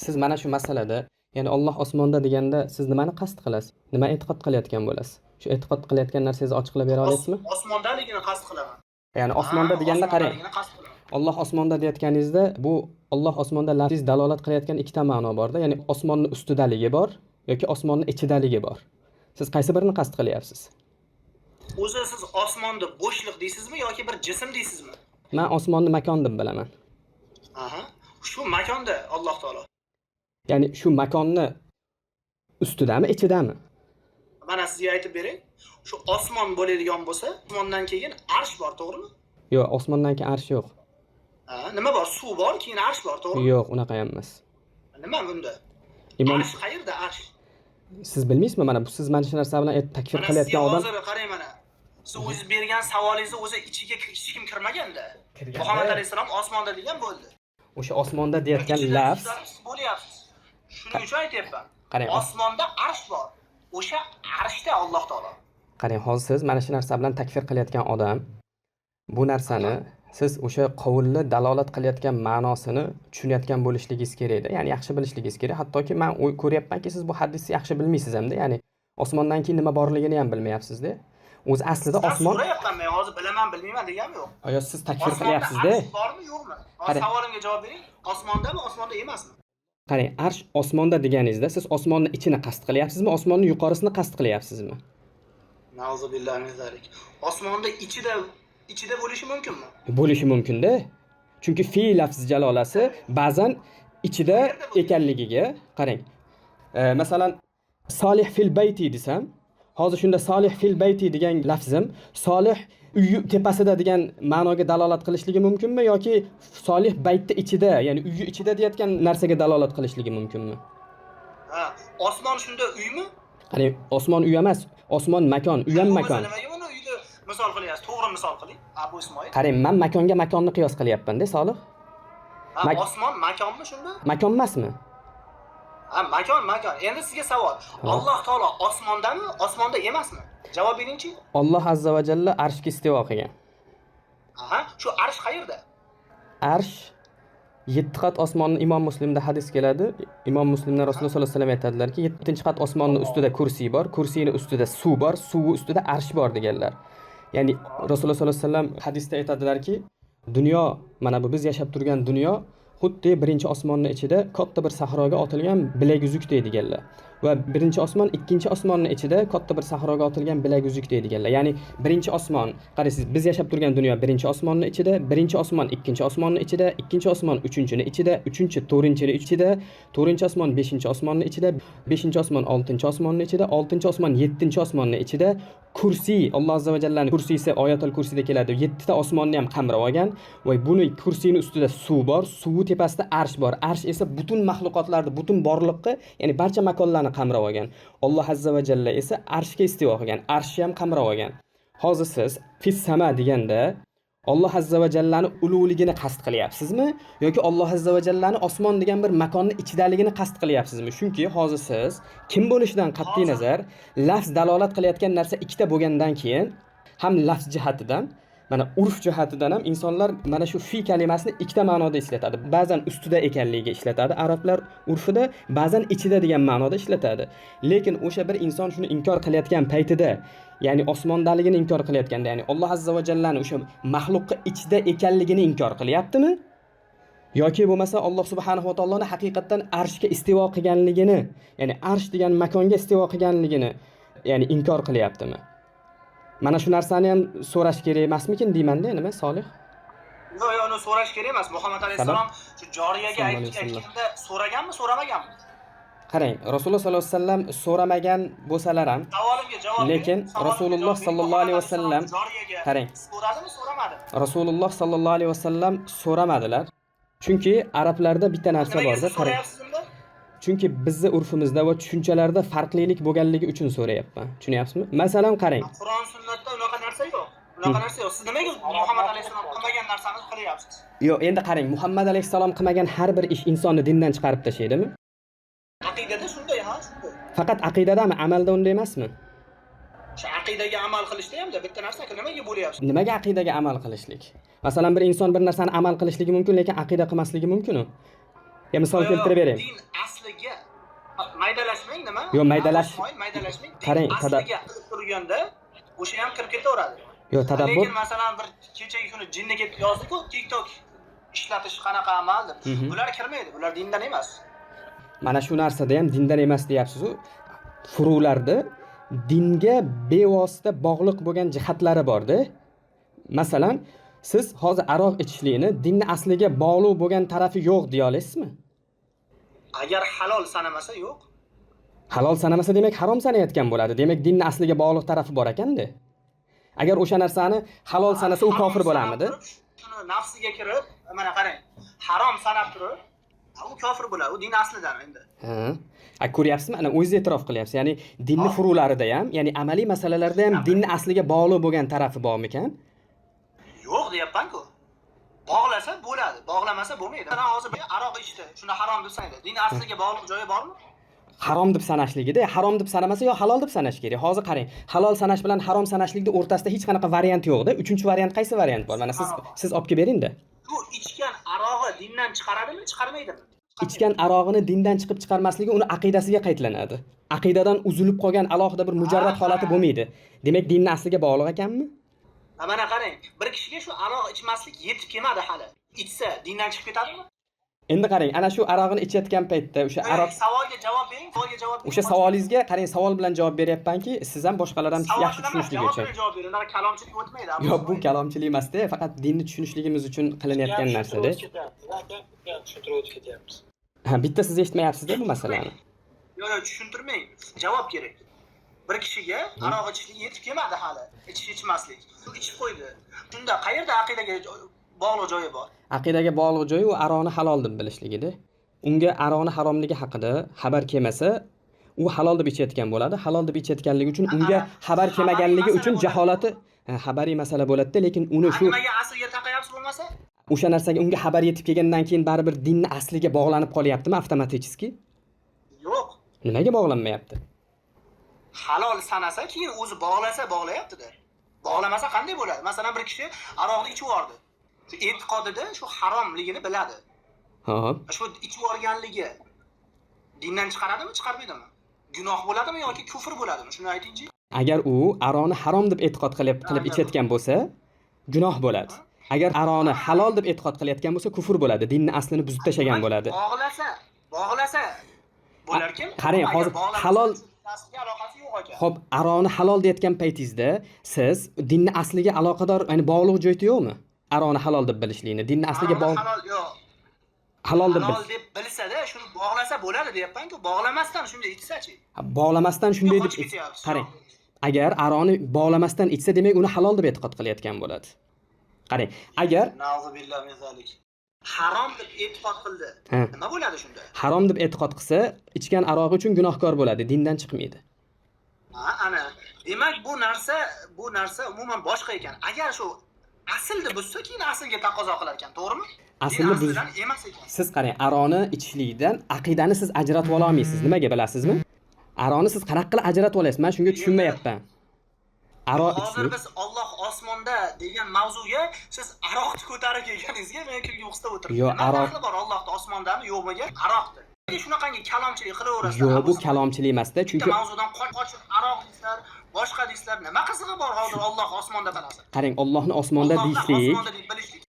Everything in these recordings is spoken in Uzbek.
Siz mana shu masalada, ya'ni Alloh osmonda deganda siz nimani qasd qilasiz? Nima e'tiqod qilayotgan bo'lasiz? Shu e'tiqod qilayotgan narsangizni ochiqlab bera olasizmi? Osmondaligini qasd qilaman. Ya'ni osmonda deganda qarang. Qasd qilaman. Alloh osmonda deyotganingizda bu Alloh osmonda lafzingiz dalolat qilayotgan ikkita ma'no borda. Ya'ni osmonni ustidaligi bor yoki osmonni ichidaligi bor. Siz qaysi birini qasd qilyapsiz? O'zi siz osmonda bo'shliq deysizmi yoki bir jism deysizmi? Men osmonni makon deb bilaman. Aha. Shu makonda Alloh taolo. Ya'ni shu makonni ustidami, ichidami? Mana sizga aytib beray. Shu osmon bo'ladigan bo'lsa, osmondan keyin arsh bor, to'g'rimi? Yo'q, osmondan keyin arsh yo'q. Ha, nima bor? Suv bor, keyin arsh bor, to'g'rimi? Yo'q, unaqa ham emas. Nima bunda? Imom Arsh qayerda arsh? Siz bilmaysizmi mana bu siz mana shu narsa bilan takfir Mana qilayotgan sizga odam hozir qarang mana. Siz o'zingiz bergan savolingizni o'zi ichiga hech kim kirmaganda. Kirganda. Muhammad alayhisalom osmonda degan bo'ldi. O'sha osmonda deyotgan Ichida lafz siz bo'lyapsiz. Shuning uchun aytyapman. Qarang, Osmonda arsh bor. O'sha arshda Alloh taolo. Qarang, hozir siz mana shu narsa bilan takfir qilayotgan odam bu narsani siz o'sha qovulni dalolat qilayotgan ma'nosini tushunayotgan bo'lishligingiz kerakda. Ya'ni yaxshi bilishligingiz kerak. Hattoki men ko'ryapmanki, siz bu hadisni yaxshi bilmaysiz hamda, ya'ni osmondan keyin nima borligini ham bilmayapsiz-da. O'zi aslida Sizdan osmon so'rayapman men hozir bilaman, bilmayman deganim yo'q. Ayo, siz takfir Osmonda qilyapsiz-da. arsh bormi, yo'qmi? Hozir Qarang. savolimga javob bering. Osmondami, osmonda emasmi? Qarang, arsh osmonda deganingizda siz osmonni ichini qasd qilyapsizmi, osmonni yuqorisini qasd qilyapsizmi? Nauzubillahi min zalik. Osmonda ichida bo'lishi mumkinmi? Bo'lishi mumkin-da. Chunki fi lafzi jalolasi ba'zan ichida ekanligiga qarang. Masalan, solih fil bayti desam, hozir shunda solih fil bayti degan lafzim solih uyi tepasida degan ma'noga dalolat qilishligi mumkinmi yoki solih baytni ichida, ya'ni uyi ichida deyotgan narsaga dalolat qilishligi mumkinmi? Ha, osmon shunda uymi? Qarang, osmon uy emas, osmon makon, uy ham Bo'lmasa makon. Nimaga buni uyda misol qilyapsiz? To'g'ri misol qiling. Abu Ismoil. Qarang, men makonga makonni qiyos qilyapman-da, Solih. Ha, osmon makonmi shunda? Makon emasmi? Ha, makon, makon. Endi sizga savol. Alloh taolo osmondami, osmonda emasmi? Javob beringchi. Alloh azza va jalla arshga istivo qilgan. Aha, shu arsh qayerda? Arsh 7 qat osmonni Imom Muslimda hadis keladi. Imom Muslimdan Rasululloh sollallohu alayhi vasallam aytadilarki, 7-qat osmonni ustida kursiy bor, kursiyning ustida suv bor, suvi ustida arsh bor deganlar. Ya'ni Rasululloh sollallohu alayhi vasallam hadisda aytadilarki, dunyo, mana bu biz yashab turgan dunyo xuddi birinchi osmonni ichida katta bir sahroga otilgan bilaguzukdek deganlar. Va birinchi osmon ikkinchi osmonni ichida katta bir sahroga otilgan bilaguzukdek deganlar. Ya'ni birinchi osmon, qaraysiz, biz yashab turgan dunyo birinchi osmonni ichida, birinchi osmon ikkinchi osmonni ichida, ikkinchi osmon uchinchini ichida, uchinchi to'rtinchini ichida, to'rtinchi osmon beshinchi osmonni ichida, beshinchi osmon oltinchi osmonni ichida, oltinchi osmon yettinchi osmonni ichida, kursiy, Alloh azza va jallaning kursiysi oyatul kursiyda keladi. 7 ta osmonni ham qamrab olgan va buni kursiyning ustida suv bor, suvi tepasida arsh bor. Arsh esa butun maxluqotlarni, butun borliqni, ya'ni barcha makonlarni qamrab olgan. Alloh azza va jalla esa arshga istivo qilgan, arshni ham qamrab olgan. Hozir siz fis sama deganda Alloh azza va jallani ulug'ligini qasd qilyapsizmi yoki Alloh azza va jallani osmon degan bir makonni ichidaligini qasd qilyapsizmi? Chunki hozir siz kim bo'lishidan qat'iy nazar lafz dalolat qilayotgan narsa ikkita bo'lgandan keyin ham lafz jihatidan, mana urf jihatidan ham insonlar mana shu fi kalimasini ikkita ma'noda ishlatadi. Ba'zan ustida ekanligiga ishlatadi arablar urfida, ba'zan ichida degan ma'noda ishlatadi. Lekin o'sha bir inson shuni inkor qilayotgan paytida, ya'ni osmondaligini inkor qilayotganda, ya'ni Alloh azza va jallani o'sha maxluqqa ichida ekanligini inkor qilyaptimi? Yoki bo'lmasa Alloh subhanahu va taoloni haqiqatdan arshga istivo qilganligini, ya'ni arsh degan makonga istivo qilganligini, ya'ni inkor qilyaptimi? Mana shu narsani ham so'rash kerak emasmikin deymanda, nima Solih? Yo'q, yo'q, uni so'rash kerak emas. Muhammad alayhisalom shu joriyaga Sallallohu alayhi vasallam. Aytganda so'raganmi, so'ramaganmi? Qarang, Rasululloh sollallohu alayhi vasallam so'ramagan bo'lsalar ham, Savolimga javob bering. Lekin Savolimga Rasululloh javob bering. sollallohu alayhi Muhammad alayhissalom vasallam joriyaga qarang. So'radimi, so'ramadimi? Rasululloh sollallohu alayhi vasallam so'ramadilar. Chunki arablarda bitta narsa Nimaga borda, siz qarang. so'rayapsiz unda? Chunki bizni urfimizda va tushunchalarda farqlilik bo'lganligi uchun so'rayapman. Tushunyapsizmi? Masalan, qarang. Qur'on sunnatda unaqa narsa yo'q. Unaqa narsa yo'q. Siz nimaga Muhammad alayhissalom qilmagan narsani qilyapsiz? Yo'q, endi qarang, Muhammad alayhissalom qilmagan har bir ish insonni dindan chiqarib tashlaydimi? Aqidada shunday, ha, shunday. Faqat aqidadami, amalda unday emasmi? Shu aqidaga amal qilishda hamda bitta narsa nimaga bo'lyapsiz? Nimaga aqidaga amal qilishlik? Masalan, bir inson bir narsani amal qilishligi mumkin, lekin aqida qilmasligi mumkin-u. Ya misol Yo'q, keltirib bering. Din asliga maydalashmang nima? Yo'q, maydalash- maydalashmang. Din Qarang, asliga qilib turganda o'sha ham kirib ketaveradi. Yo'q, tadabbur Lekin masalan bir kechagi kuni jinni ketib yozdi-ku, TikTok ishlatish qanaqa amal deb. Bular kirmaydi, bular dindan emas. Mana shu narsada ham dindan emas deyapsiz-u. Furularda dinga bevosita bog'liq bo'lgan jihatlari bor-da. Masalan, siz hozir aroq ichishlikni dinni asliga bog'liq bo'lgan tarafi yo'q deya olasizmi? Agar halol sanamasa yo'q. Halol sanamasa demak harom sanayotgan bo'ladi. Demak, dinni asliga bog'liq tarafi bor ekanda. Agar o'sha narsani halol sanasa u kofir bo'larmidi? Shuni nafsiga kirib, mana qarang, harom sanab turib, u kofir bo'ladi, u din aslidan endi. Ha. A ko'ryapsizmi? Ana o'zingiz e'tirof qilyapsiz. Ya'ni dinni furularida ham, ya'ni amaliy masalalarda ham dinni asliga bog'liq bo'lgan tarafi bormikan? Yo'q deyapman-ku. Bog'lasa bo'ladi, bog'lamasa bo'lmaydi. Mana hozir bir aroq ichdi, shuni harom deb sanaydi. Din asliga bog'liq joyi bormi? Harom deb sanashligida, harom deb sanamasa yo halol deb sanash kerak. Hozir qarang, halol sanash bilan harom sanashlikni o'rtasida hech qanaqa variant yo'q-da. Uchinchi variant qaysi variant bor? Mana siz olib kelib bering-da. Bu ichgan arog'i dindan chiqaradimi, chiqarmaydimi? Ichgan arog'ini dindan chiqib chiqarmasligi uni aqidasiga qaytlanadi. Aqidadan uzilib qolgan alohida bir mujarrad holati bo'lmaydi. Demak, dinni asliga bog'liq ekanmi? Ha, mana qarang, bir kishiga shu aroq ichmaslik yetib kelmadi hali. Ichsa dindan chiqib ketadimi? Endi qarang, ana shu arog'ini ichayotgan paytda o'sha aroq Savolga javob bering, savolga javob bering. O'sha savolingizga qarang, savol bilan javob beryapmanki, siz ham boshqalar ham Savol yaxshi bilan emas, tushunishligi javob uchun. bilan javob bering. Unaqa kalomchilik o'tmaydi. Yo'q, bu kalomchilik emas-da, faqat dinni tushunishligimiz uchun qilinayotgan narsada. Tushuntirib o'tib ketyapmiz. Ha, bitta siz eshitmayapsiz-da bu masalani. Yo'q, yo'q, tushuntirmang. Javob kerak. Bir kishiga aroq ichishlik yetib kelmadi hali. Ichish ichmaslik. U ichib qo'ydi. Shunda qayerda aqidaga bog'liq joyi bor? Aqidaga bog'liq joyi u aroqni halol deb bilishligida. Unga aroqni haromligi haqida xabar kelmasa, u halol deb ichayotgan bo'ladi. Halol deb ichayotganligi uchun unga xabar kelmaganligi uchun jaholati, ha, xabariy masala bo'ladi-da, lekin uni shu Nimaga aslga taqayapsiz bo'lmasa? O'sha narsaga unga xabar yetib kelgandan keyin baribir dinni asliga bog'lanib qolyaptimi avtomatически? Yo'q. Nimaga bog'lanmayapti? Halol sanasa keyin o'zi bog'lasa bog'layapti-da. Bog'lamasa qanday bo'ladi? Masalan, bir kishi aroqni ichib yubordi. Shu e'tiqodida shu haromligini biladi. Hop. Shu ichib yuborganligi dindan chiqaradimi, chiqarmaydimi? Gunoh bo'ladimi yoki kufr bo'ladimi? Shuni aytingchi. Agar u aroqni harom deb e'tiqod qilib ichayotgan bo'lsa, gunoh bo'ladi. Agar aroqni halol deb e'tiqod qilayotgan bo'lsa, kufr bo'ladi. Dinni aslini buzib tashlagan bo'ladi. Bog'lasa, bog'lasa bo'larkan. Qarang, Agar hozir bog'lamasa, halol asliga aloqasi yo'q ekan. Xo'p, aroqni halol deyotgan paytingizda siz dinni asliga aloqador, ya'ni bog'liq joyi yo'qmi? Aroqni halol deb bilishlikni, dinni asliga Aroqni bog'liq halol yo'q. Halol deb Halol deb bilsa-da, shuni bog'lasa bo'ladi deyapman-ku. Bog'lamasdan shunday ichsa-chi? Ha, bog'lamasdan shunday deb Qochib ketyapsiz. Qarang. Agar aroqni bog'lamasdan ichsa, demak uni halol deb e'tiqod qilayotgan bo'ladi. Qarang, agar Na'uzubillah min zalik. Harom deb e'tiqod qildi. Ha. Nima bo'ladi shunda? Harom deb e'tiqod qilsa, ichgan arog'i uchun gunohkor bo'ladi, dindan chiqmaydi. Ha, ana. Demak, bu narsa umuman boshqa ekan. Agar shu aslni buzsa, keyin aslga taqozo qilar ekan, to'g'rimi? Aslni Din buz aslidan emas ekan. Siz qarang, aroqni ichishlikdan aqidani siz ajratib ola olmaysiz. Nimaga bilasizmi? Aroqni siz qanaqa qilib ajratib olasiz? Men shunga tushunmayapman. Aroq Hozir ichishlik biz Alloh osmonda degan mavzuga siz aroqni ko'tarib kelganingizga men kulgi qistab o'tiribman. Yo'q, Nima aroq daxli bor Allohni osmondami yo'qmiga? Aroqdir. Nega shunaqangi kalomchilik qilaverasizlar? Yo'q, bu kalomchilik emas-da, chunki bitta mavzudan qochib aroq deysizlar, boshqa deysizlar. Nima qizig'i bor hozir Alloh osmonda tanasi? Qarang, Allohni osmonda Allohni deyishlik. osmonda deb bilishlik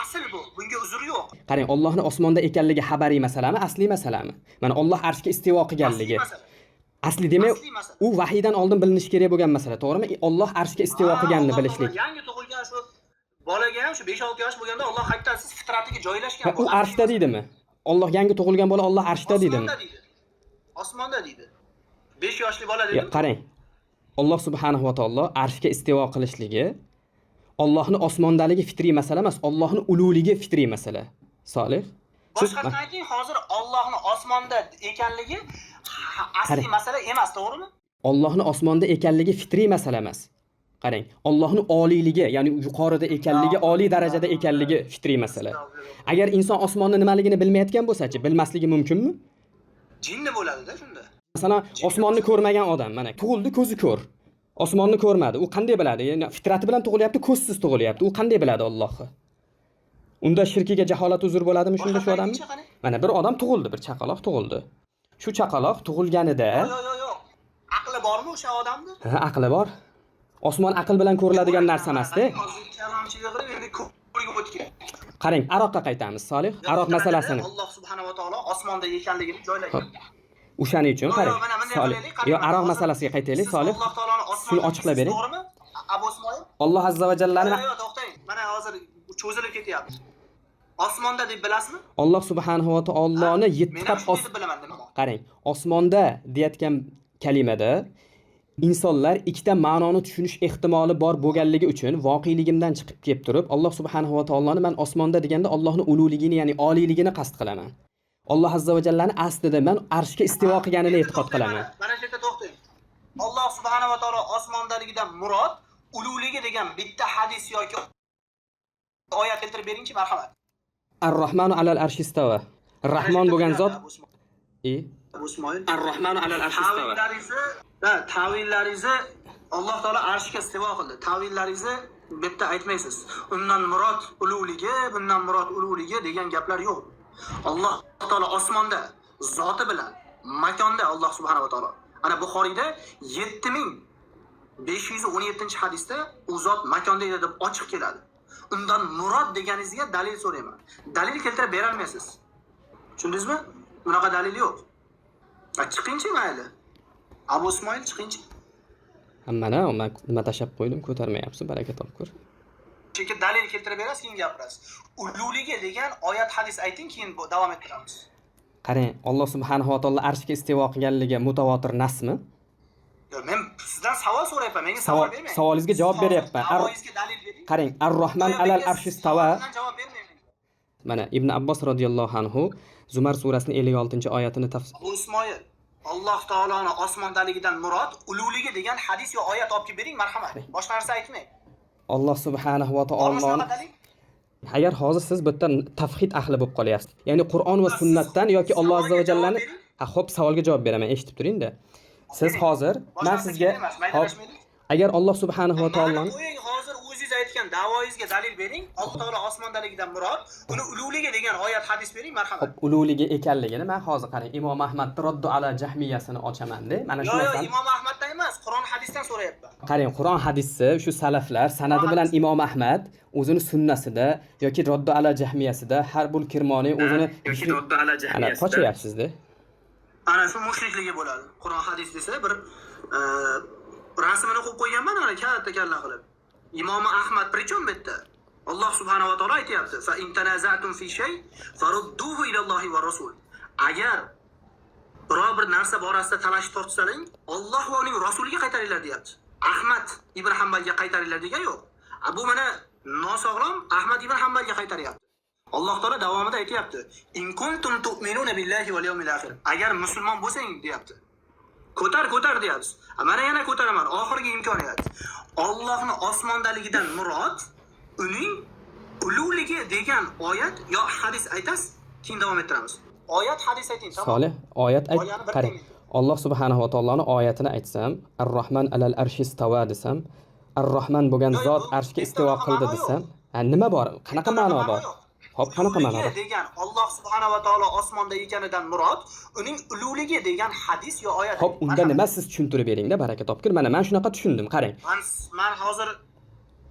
asl bu. Bunga uzr yo'q. Qarang, Allohni osmonda ekanligi xabariy masalami, asli masalami? Mana Alloh arshga istivo qilganligi. Asli masala. Asli demak, Asli masala. u vahiydan oldin bilinishi kerak bo'lgan masala, to'g'rimi? Alloh arshga istivo Ha, qilganini Alloh bilishlik. Yangi tug'ilgan shu bolaga ham shu 5-6 yosh bo'lganda Alloh qaytadi, siz fitratiga joylashgan Ha, bu u arshda deydimi? Alloh yangi tug'ilgan bola Alloh arshda deydimi? Osmonda deydi. Osmonda deydi. 5 yoshli bola Yo'q, deydi. qarang. Alloh subhanahu va taolo arshga istivo qilishligi Allohning osmondaligi fitriy masala emas, Allohning ululigi fitriy masala. Solih. Siz Boshqasini ayting, hozir Allohning osmonda ekanligi asli Qarang. masala emas, to'g'rimi? Allohning osmonda ekanligi fitriy masala emas. Qarang, Allohning oliyligi, ya'ni yuqorida ekanligi, oliy darajada ekanligi fitriy masala. Agar inson osmonni nimaligini bilmayotgan bo'lsa-chi, bilmasligi mumkinmi? Jinni bo'ladi-da shunda. Masalan, osmonni ko'rmagan odam, mana tug'ildi, ko'zi ko'r. Osmonni ko'rmadi. U qanday biladi? Ya'ni fitrati bilan tug'ilyapti, ko'zsiz tug'ilyapti. U qanday biladi Allohni? Unda shirkiga jaholat uzr bo'ladimi shunda shu Boshqa odamni? aytingchi, qani. Mana bir odam tug'ildi, bir chaqaloq tug'ildi. Shu chaqaloq tug'ilganida Yo'q, yo'q, yo'q. Aqli bormi o'sha odamni? ha, aqli bor. Osmon aql bilan ko'riladigan narsa emas-da. Hozir kalomchilik qilib endi ko'rga o'tgan. Qarang, aroqqa qaytamiz, Solih. Aroq masalasini. Alloh subhanahu va taolo osmonda ekanligini joylagan. O'shaning uchun Yo'q, qarang. yo'q, mana bunday Solih. qilaylik, qarang, Yo'q, aroq hozir masalasiga qaytaylik, siz Solih. Alloh taoloni Shuni osmonda ochiqlab deysiz, bering. to'g'rimi? Abu Ismoil? Alloh azza va jallani Yo'q, yo'q, to'xtang. Mana hozir cho'zilib ketyapti. Osmonda deb bilasizmi? Alloh subhanahu va taoloni yetti Men ham qat shunday os deb bilaman nima? Qarang, osmonda deyotgan kalimada insonlar ikkita ma'noni tushunish ehtimoli bor bo'lganligi uchun voqeligimdan chiqib kelib turib, Alloh subhanahu va taoloni man osmonda deganda Allohning ulug'ligini, ya'ni oliyligini qasd qilaman. Alloh azza va jallani aslida man arshga istivo qilganini Endi e'tiqod to'xtang, qilaman. Mana shu yerda to'xtang. Alloh subhanahu va taolo osmondaligidan murod ulug'ligi degan bitta hadis yoki oyat keltirib beringchi, marhamat. Ar-Rahmanu alal arshi istava. Rahmon bo'lgan zot Abu Ismoil. e Abu Ismoil. Ar-Rahmanu alal arshi istava. Tavillaringizni, ha, tavillaringizni Alloh taolo arshga istivo qildi. Tavillaringizni bu yerda aytmaysiz. Undan murod ulug'ligi, bundan murod ulug'ligi degan gaplar yo'q. Alloh taolo osmonda zoti bilan makonda Alloh subhanahu va taolo. Ana Buxoriyda 7517-hadisda u zot makonda edi deb ochiq keladi. Undan murod deganingizga dalil so'rayman. Dalil keltirib bera olmaysiz. Tushundingizmi? Bunaqa dalil yo'q. A, chiqingchi mayli. Abu Ismoil chiqingchi. Mana man nima tashlab qo'ydim, ko'tarmayapsiz, baraka topkur. Chunki dalil keltirib berasiz, keyin gapirasiz. Ulug'ligi degan oyat hadis ayting, keyin davom ettiramiz. Qarang, Alloh subhanahu va taolo arshga istivo qilganligi mutawotir nasmi? Yo'q, men sizdan savol so'rayapman, menga savol bermang. Savolingizga javob Siz hozir beryapman. Savolingizga dalil bering. Qarang, Ar-Rahman Yo'q, alal menga arshi istava. savolingizdan javob bermang. Mana Ibn Abbos radhiyallohu anhu Zumar surasining 56-oyatini tafsir Abu Ismoil, Alloh taoloni osmondaligidan murod ulug'ligi degan hadis yo oyat olib kelib bering, marhamat. Boshqa narsa aytmang. Alloh subhanahu va Bormi taoloni shunaqa dalil? agar hozir siz bu yerda tavhid ahli bo'lib qolyapsiz. Ya'ni Qur'on va sunnatdan yoki Alloh azza va Savolga javob jallani bering. Ha, xo'p, savolga javob beraman, eshitib turing-da. Siz Bering. hozir Boshqa men narsa sizga kerak emas, hop, maydalashmaylik. agar Alloh subhanahu va Mani taoloni qo'ying, hozir o'zingiz aytgan da'voyingizga dalil bering. Alloh taolo osmondaligidan murod uni ulug'ligi degan oyat hadis bering, marhamat. Xo'p, ulug'ligi ekanligini men hozir qarang, Imom Ahmadning Raddu ala Jahmiyasini ochaman-da. Mana shu Yo'q, yo'q, narsani Imom Ahmaddan emas, Qur'on hadisdan so'rayapman. Qarang, Qur'on hadisi shu salaflar sanadi bilan Imom Ahmad o'zini sunnasida yoki Raddu ala Jahmiyasida Harbul Kirmoniy o'zini yoki Raddu ala Ana Jahmiyasida. qochyapsiz-da. Ana shu mushrikligi bo'ladi. Qur'on hadis desa bir rasmini qo'yib qo'yganman ana katta kalla qilib. Imom Ahmad причем bu yerda? Alloh subhanahu va taolo aytyapti: "Fa in tanaza'tum fi shay farudduhu ila Allohi va rasul." Agar biror bir narsa borasida talash tortsaling, Alloh va uning rasuliga qaytaringlar deyapti. Ahmad ibn Hanbalga qaytaringlar degan yo'q. Bu mana nosog'lom Ahmad ibn Hanbalga qaytaryapti. Alloh taolo davomida aytyapti: "In kuntum tu'minuna billahi wal yawmil akhir." Agar musulmon bo'lsang deyapti. Ko'tar, ko'tar deyapsiz. Mana yana ko'taraman. Oxirgi imkoniyat. Allohning osmondaligidan murod uning ulug'ligi degan oyat yo hadis aytasiz, keyin davom ettiramiz. Oyat hadis ayting, tamom. Solih, oyat ayt. Oyani bir Qarang. teng. Alloh subhanahu va taoloni oyatini aytsam, Ar-Rahman alal arshi istawa desam, Ar-Rahman bo'lgan Yo'q, zot bu arshga bitta istivo unaqa qildi ma'no desam, yo'q. ha, nima bor? Qanaqa Bitta ma'no unaqa bor? yo'q. Xo'p, qanaqa ma'no Ulug'ligi bor? degan Alloh subhanahu va taolo osmonda ekanidan murod uning ulug'ligi degan hadis yo oyat. Xo'p, unda Marhamat. nima siz tushuntirib beringda, baraka topkir. Mana men shunaqa tushundim, qarang. Man hozir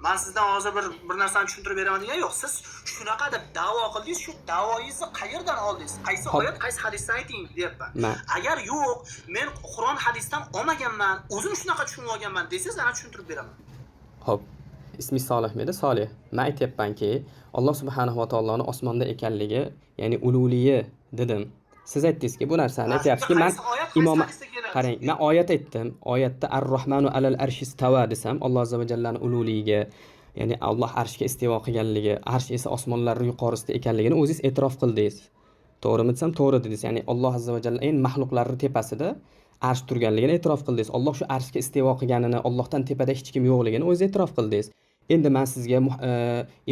man sizdan hozir bir narsani tushuntirib beraman degan yo'q. Siz shunaqa deb da'vo qildingiz, shu da'voyingizni qayerdan oldingiz? Qaysi Xo'p. oyat, qaysi hadisdan ayting deyapman. Ma- Agar yo'q, men Qur'on hadisdan olmaganman, o'zim shunaqa tushunib olganman desangiz, ana tushuntirib beraman. Xo'p, ismi Solihmidi? Solih. Men aytyapmanki, Alloh subhanahu va taoloning osmonda ekanligi, ya'ni ulug'ligi dedim. Siz aytdingizki, bu narsani Ha, aytyapsizki, men qaysi oyat, qaysi imom hadisda keladi? qarang, men oyat aytdim. Oyatda Ar-Rahmanu alal arshi istawa desam, Alloh azza va jallaning ulug'ligiga, ya'ni Alloh arshga istivo qilganligi, arsh esa osmonlar yuqorisida ekanligini o'zingiz e'tirof qildingiz. To'g'rimi desam, to'g'ri dedingiz. Ya'ni Alloh azza va jalla eng maxluqlarning tepasida arsh turganligini e'tirof qildingiz. Alloh shu arshga istivo qilganini, Allohdan tepada hech kim yo'qligini o'zingiz e'tirof qildingiz. Endi men sizga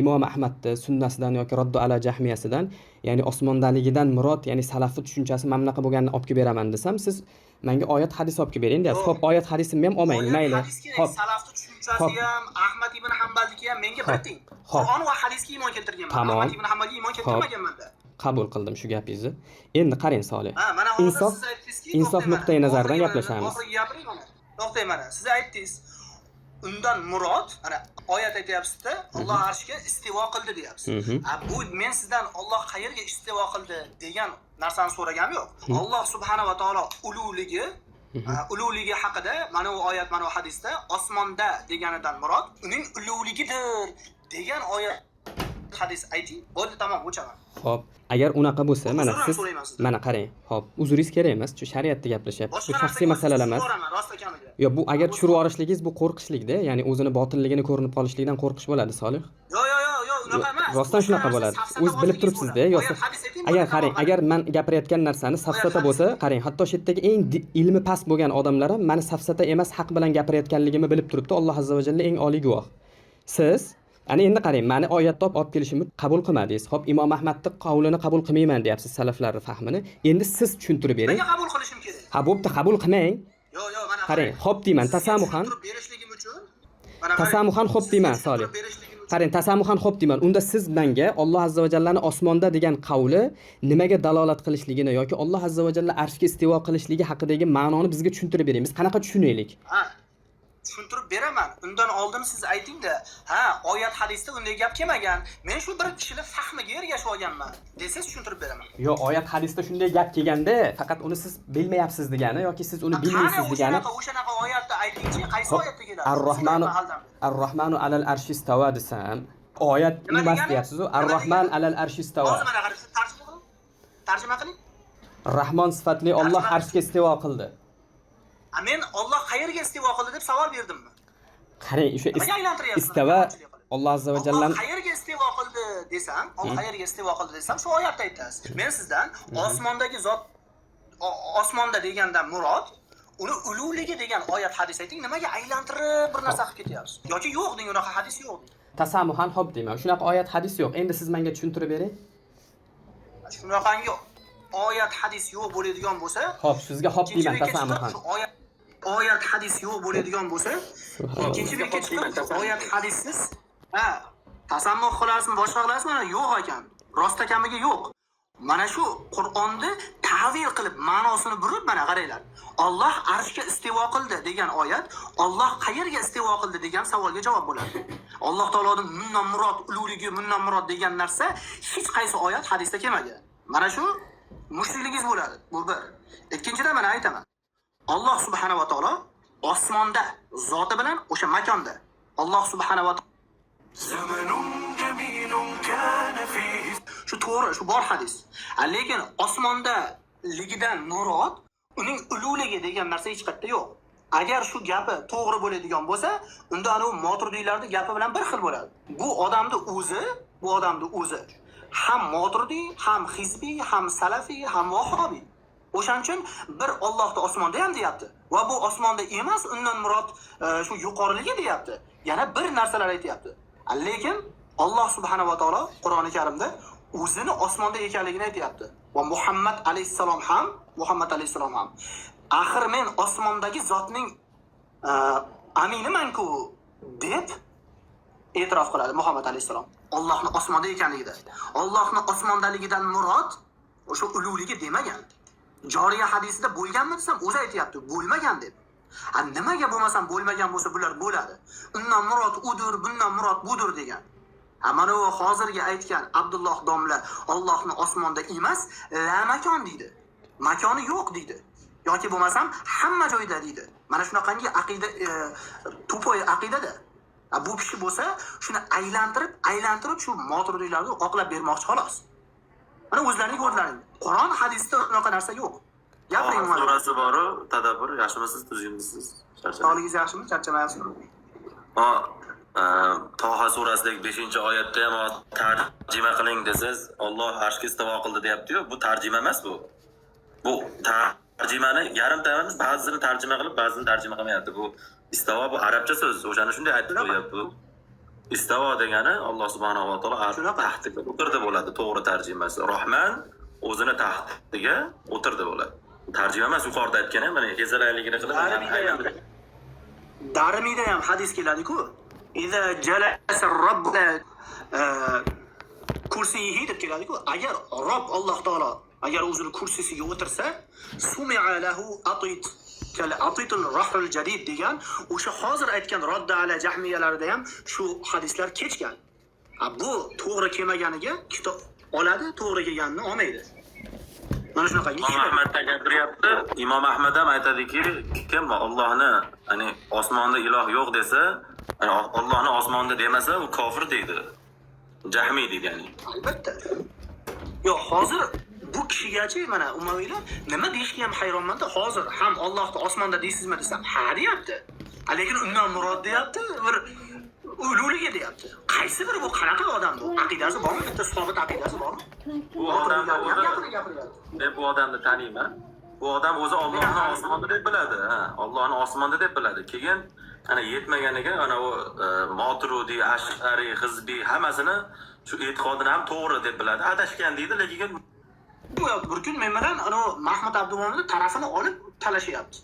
Imom Ahmadni sunnasidan yoki Raddu ala Jahmiyasidan, ya'ni osmondaligidan murod, ya'ni salafi tushunchasi mana bunaqa bo'lganini olib kelib beraman desam, siz Menga oyat hadis olib kelib bering deyapsiz. Yo'q. Xo'p, oyat hadisimni ham olmang, Oyat mayli. hadis kerak, Xo'p, salafni tushunchasi Xo'p. ham, Ahmad ibn Hanbalniki ham menga Xo'p. bir teng. Xo'p. Qur'on va hadisga iymon keltirganman. Tamom. Ahmad ibn Hanbalga iymon keltirmaganman-da. Qabul qildim shu gapingizni. Endi qarang Solih. Ha, mana hozir Insof siz aytdingizki, insof to'xtang mana. nuqtai nazaridan Oxirgi mana, gaplashamiz. Oxirgi gapiring mana. To'xtang mana. Siz aytdingiz. Undan murod, mana oyat aytyapsiz-da, Alloh arshga istivo qildi deyapsiz. A, bu men sizdan Alloh qayerga istivo qildi degan narsani so'raganim yo'q. Alloh subhanahu va taolo ulug'ligi, ulug'ligi haqida mana bu oyat, mana bu hadisda osmonda deganidan murod uning ulug'ligidir degan oyat hadis ayting. Bo'ldi, tamom, o'chaman. Xo'p, agar unaqa bo'lsa, mana Uzr ham siz so'rayman sizdan. mana qarang. Xo'p, uzringiz kerak emas, shu shariatda gaplashyapmiz. Bu Boshqa shaxsiy narsaga masalalar emas. So'raman, rost ekaniga. Yo, bu agar tushirib yuborishligingiz bu qo'rqishlikda, ya'ni o'zini botilligini ko'rinib qolishlikdan qo'rqish bo'ladi, Solih. Yo, yo, yo, yo, unaqa emas. Rostdan Boshqa shunaqa narsa bo'ladi. safsata O'z bilib bozligingiz turibsiz-da, bo'ladi. yo Oyat hadis ayting, agar bo'ldi, qarang, tamom, agar man gapirayotgan narsani safsata hadis bo'lsa, qarang, hatto shu yerdagi eng ilmi past bo'lgan odamlar ham mani safsata emas, haq bilan gapirayotganligimni bilib turibdi. Alloh azza va jalla eng oliy guvoh. Siz ana endi qarang, mani oyat top olib kelishimni qabul qilmadingiz. Xo'p, Imom Ahmadning qavlini qabul qilmayman deyapsiz, salaflarning fahmini. Endi siz tushuntirib bering. Nega qabul qilishim kerak? Ha, bo'pti, qabul qilmang. Yo, yo, mana Qarang, xo'p deyman, Sizga tasamuhan. tushuntirib berishligim uchun, mana qarang, Tasamuhan xo'p sizga deyman, tushuntirib Solih. berishligim uchun- Qarang, tasamuhan xo'p deyman. Unda siz menga Alloh azza va jallani osmonda degan qavli nimaga dalolat qilishligini yoki Alloh azza va jalla arshga istivo qilishligi haqidagi ma'noni bizga tushuntirib bering. Biz qanaqa tushunaylik? Ha, tushuntirib beraman. Undan oldin siz ayting-da, ha, oyat hadisda unday gap kelmagan. Men shu bir kishini fahmiga ergashib olganman desangiz tushuntirib beraman. Yo, oyat hadisda shunday gap kelganda, faqat uni siz bilmayapsiz degani yoki siz uni bilmaysiz Qani degani. o'shanaqa oyatni aytingchi, qaysi Xo'p, oyatda keladi? Ar-Rahmanu Ar-Rahmanu alal arshi istawa desam, oyat Nima emas degani? deyapsiz-u. Nima Ar-Rahman degani? alal arshi istawa. Hozir mana qarang, tarjima qiling. Tarjima qiling. Rahmon sifatli Alloh Tarjima arshga istivo qildi. A, men Alloh qayerga istivo qildi deb savol berdimmi? Qarang, o'sha Nimaga aylantiryapsiz? istava Alloh azza va Alloh jallani qayerga istivo qildi desam, Alloh qayerga istivo qildi desam, shu oyatda aytasiz. Men sizdan osmondagi zot osmonda degandan murod uni ulug'ligi degan oyat hadis ayting, nimaga aylantirib bir narsa qilib ketyapsiz? Yoki yo'q deng, unaqa hadis yo'q deng. Tasamuhan xo'p deyman. Shunaqa oyat hadis yo'q. Endi siz menga tushuntirib bering. Shunaqangi oyat hadis yo'q bo'ladigan bo'lsa, Xo'p, sizga xo'p ikkinchi deyman bekka chiqib, tasamuhan. shu oyat hadis yo'q bo'ladigan bo'lsa, ikkinchi bekka chiqib shu oyat hadissiz, ha, tasammuh qilasizmi, boshqa qilasizmi, mana yo'q ekan. Rost ekamiga yo'q. Mana shu Qur'onni ta'vil qilib, ma'nosini burib, mana qaranglar. Alloh arshga istivo qildi degan oyat, Alloh qayerga istivo qildi degan savolga javob bo'ladi. Alloh taoloning bundan murod ulug'ligi, bundan murod degan narsa hech qaysi oyat hadisda kelmagan. Mana shu mushrikligingiz bo'ladi. Bu bir. Ikkinchidan mana aytaman. Alloh subhanahu va taolo osmonda zoti bilan o'sha makonda. Alloh subhanahu va shu to'g'ri, shu bor hadis. Lekin osmonda ligidan murod uning ulug'ligi degan narsa hech qayerda yo'q. Agar shu gapi to'g'ri bo'ladigan bo'lsa, unda anavi Maturidiylarning gapi bilan bir xil bo'ladi. Bu odamni o'zi, bu odamni o'zi ham Maturidiy, ham hizbiy, ham salafiy, ham vahobiy. O'shaning uchun bir Allohni osmonda ham deyapti. Va bu osmonda emas, undan murod shu yuqoriligi deyapti. Yana bir narsalar aytyapti. Lekin Alloh subhanahu va taolo Qur'oni Karimda o'zini osmonda ekanligini aytyapti. Va Muhammad alayhissalom ham, Muhammad alayhissalom ham axir men osmondagi zotning aminiman-ku deb e'tirof qiladi Muhammad alayhissalom. Allohning osmonda ekanligida. Allohning osmondaligidan murod o'sha ulug'ligi demagan. Joriya hadisida bo'lganmi desam, o'zi aytyapti, bo'lmagan deb. Ha, nimaga bo'lmasam bo'lmagan bo'lsa bular bo'ladi. Undan murod udur, bundan murod budur degan. Ha, mana u hozirgi aytgan Abdulloh domla Allohni osmonda emas, la makon deydi. Makoni yo'q deydi. Yoki bo'lmasam hamma joyda deydi. Mana shunaqangi aqida, tupoy aqidada. Ha, bu kishi bo'lsa shuni aylantirib, aylantirib shu Maturidiylarni oqlab bermoqchi xolos. Mana o'zlaring ko'rdilaring. Qur'on hadisda unaqa narsa yo'q. Gapiring mana. Surasi boru, tadabbur, yaxshimisiz, tuzukmisiz? Sog'ligingiz yaxshimi? Charchamayapsizmi? O, Toha surasidagi 5-oyatda ham tarjima qiling desangiz, Alloh arshga istivo qildi deyapti-yu, bu tarjima emas bu. Bu tarjimani yarimta emas, ba'zisini tarjima qilib, ba'zisini tarjima qilmayapti. Bu istivo bu arabcha so'z, o'shani shunday aytib qo'yapti bu. Istivo degani Alloh subhanahu va taolo arsh taxtiga o'tirdi bo'ladi, to'g'ri tarjimasi. Rahman o'zini taxtiga o'tirdi bo'ladi. Tarjima emas, yuqorida aytgan ham, mana ezalayligini qilib Darimiyda ham hadis keladi-ku. Iza jalasa robb kursiyihi deb keladi-ku. Agar Robb Alloh taolo agar o'zini kursisiga o'tirsa, sumi'a lahu atit kal atitul rahrul jadid degan o'sha hozir aytgan rodda ala jahmiyalarida ham shu hadislar kechgan. Bu to'g'ri kelmaganiga kitob oladi, to'g'ri kelganini olmaydi. Mana shunaqa. Imom Ahmad gapiryapti. Imom Ahmad ham aytadiki, kim Allohni, ya'ni osmonda iloh yo'q desa, ya'ni Allohni osmonda demasa, u kofir deydi. Jahmiy deydi ya'ni. Albatta. Yo'q, hozir bu kishigachi mana umaviylar nima deyishga ham hayronmanda, hozir ham Allohni osmonda deysizmi desam, ha deyapti. Lekin undan murod deyapti, bir ulug'ligi deyapti. Qaysi biri bu, qanaqa odam bu? Aqidasi bormi? Bitta sobit aqidasi bormi? Bu odamni men bu odamni taniyman. Bu odam o'zi Allohni osmonda deb biladi. Ha, Allohni osmonda deb biladi. Keyin ana yetmaganiga ana u Maturidi, Ash'ari, Hizbi hammasini shu e'tiqodini ham to'g'ri deb biladi. Adashgan deydi, lekin bir kun men bilan ana Mahmud Abdumo'minning tarafini olib talashyapti.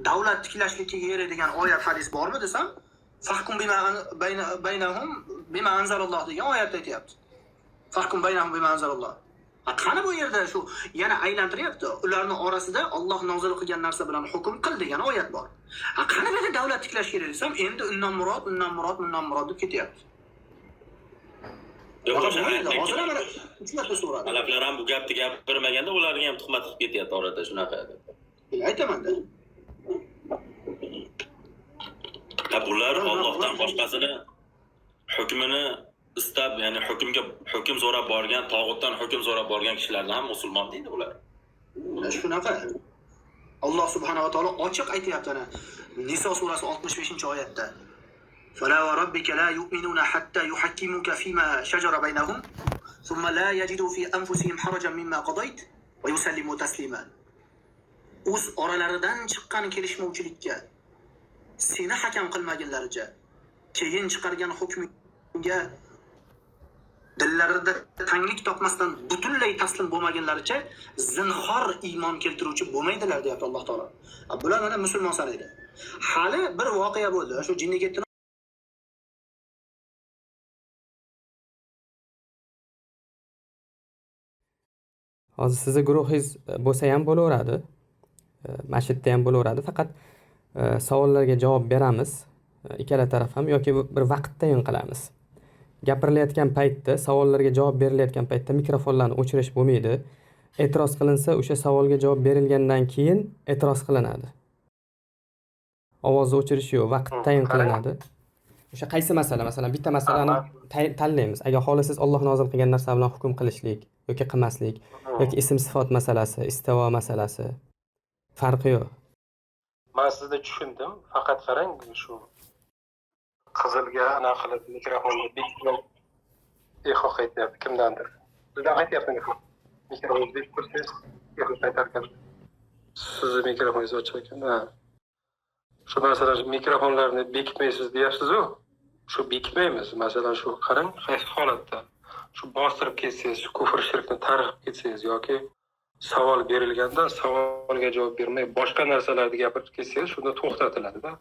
Davlat tiklashlikka kerak degan oyat hadis bormi desam, fahkum bima baynahum bima anzalalloh degan oyatda aytyapti. Fahkum baynahum bima anzalalloh. Qani bu yerda shu yana aylantiryapti. Ularning orasida Alloh nozil qilgan narsa bilan hukm qil degan oyat bor. Qani bu yerda davlat tiklash kerak desam, endi undan murod, undan murod, undan murod deb ketyapti. Yo'q, so'radi. Talablar ham bu gapni gapirmaganda ularga ham tuhmat qilib ketyapti orada shunaqa. Aytaman-da. Bular Allohdan boshqasini hukmini istab, ya'ni hukmga hukm so'rab borgan, tog'utdan hukm so'rab borgan kishilarni ham musulmon deydi ular. Shunaqa. Alloh subhanahu va taolo ochiq aytyapti ana Niso surasi 65-oyatda. Fala va robbika la yu'minuna hatta yuhakkimuka fima shajara baynahum thumma la yajidu fi anfusihim harajan mimma qadayt va yusallimu taslima. O'z oralaridan chiqqan kelishmovchilikka seni hakam qilmaganlaricha, keyin chiqargan hukmingga dillarida tanglik topmasdan butunlay taslim bo'lmaganlaricha zinhor iymon keltiruvchi bo'lmaydilar deyapti Alloh taolo. Bular mana musulmon sanaydi. Hali bir voqea bo'ldi. Shu jinni ketdi. Hozir sizni guruhingiz bo'lsa ham bo'laveradi, masjidda ham bo'laveradi. Faqat savollarga javob beramiz, ikkala taraf ham, yoki bir vaqt tayin qilamiz. Gapirilayotgan paytda, savollarga javob berilayotgan paytda mikrofonlarni o'chirish bo'lmaydi. E'tiroz qilinsa, o'sha savolga javob berilgandan keyin e'tiroz qilinadi. Ovozni o'chirish yo'q, vaqt tayin qilinadi. O'sha qaysi masala, masalan, bitta masalani tanlaymiz. Agar xohlasangiz Alloh nozil qilgan narsa bilan hukm qilishlik yoki qilmaslik, yoki ism sifat masalasi, istivo masalasi, farqi yo'q. Men sizni tushundim, faqat qarang, shu qizilga ana qilib mikrofonni bekitib eho qaytyapti kimdandir. Sizdan qaytyapti mikrofon. Mikrofonni bekitib qo'ysangiz, eho qaytar ekan. Sizni mikrofoningiz ochiq ekan. Ha. Shu masalan mikrofonlarni bekitmaysiz deyapsiz-ku. Shu bekitmaymiz. Masalan, shu qarang, qaysi holatda shu bostirib ketsangiz, shu kufr shirkni targ'ib ketsangiz yoki savol berilganda savolga javob bermay boshqa narsalarni gapirib ketsangiz, shunda to'xtatiladi-da.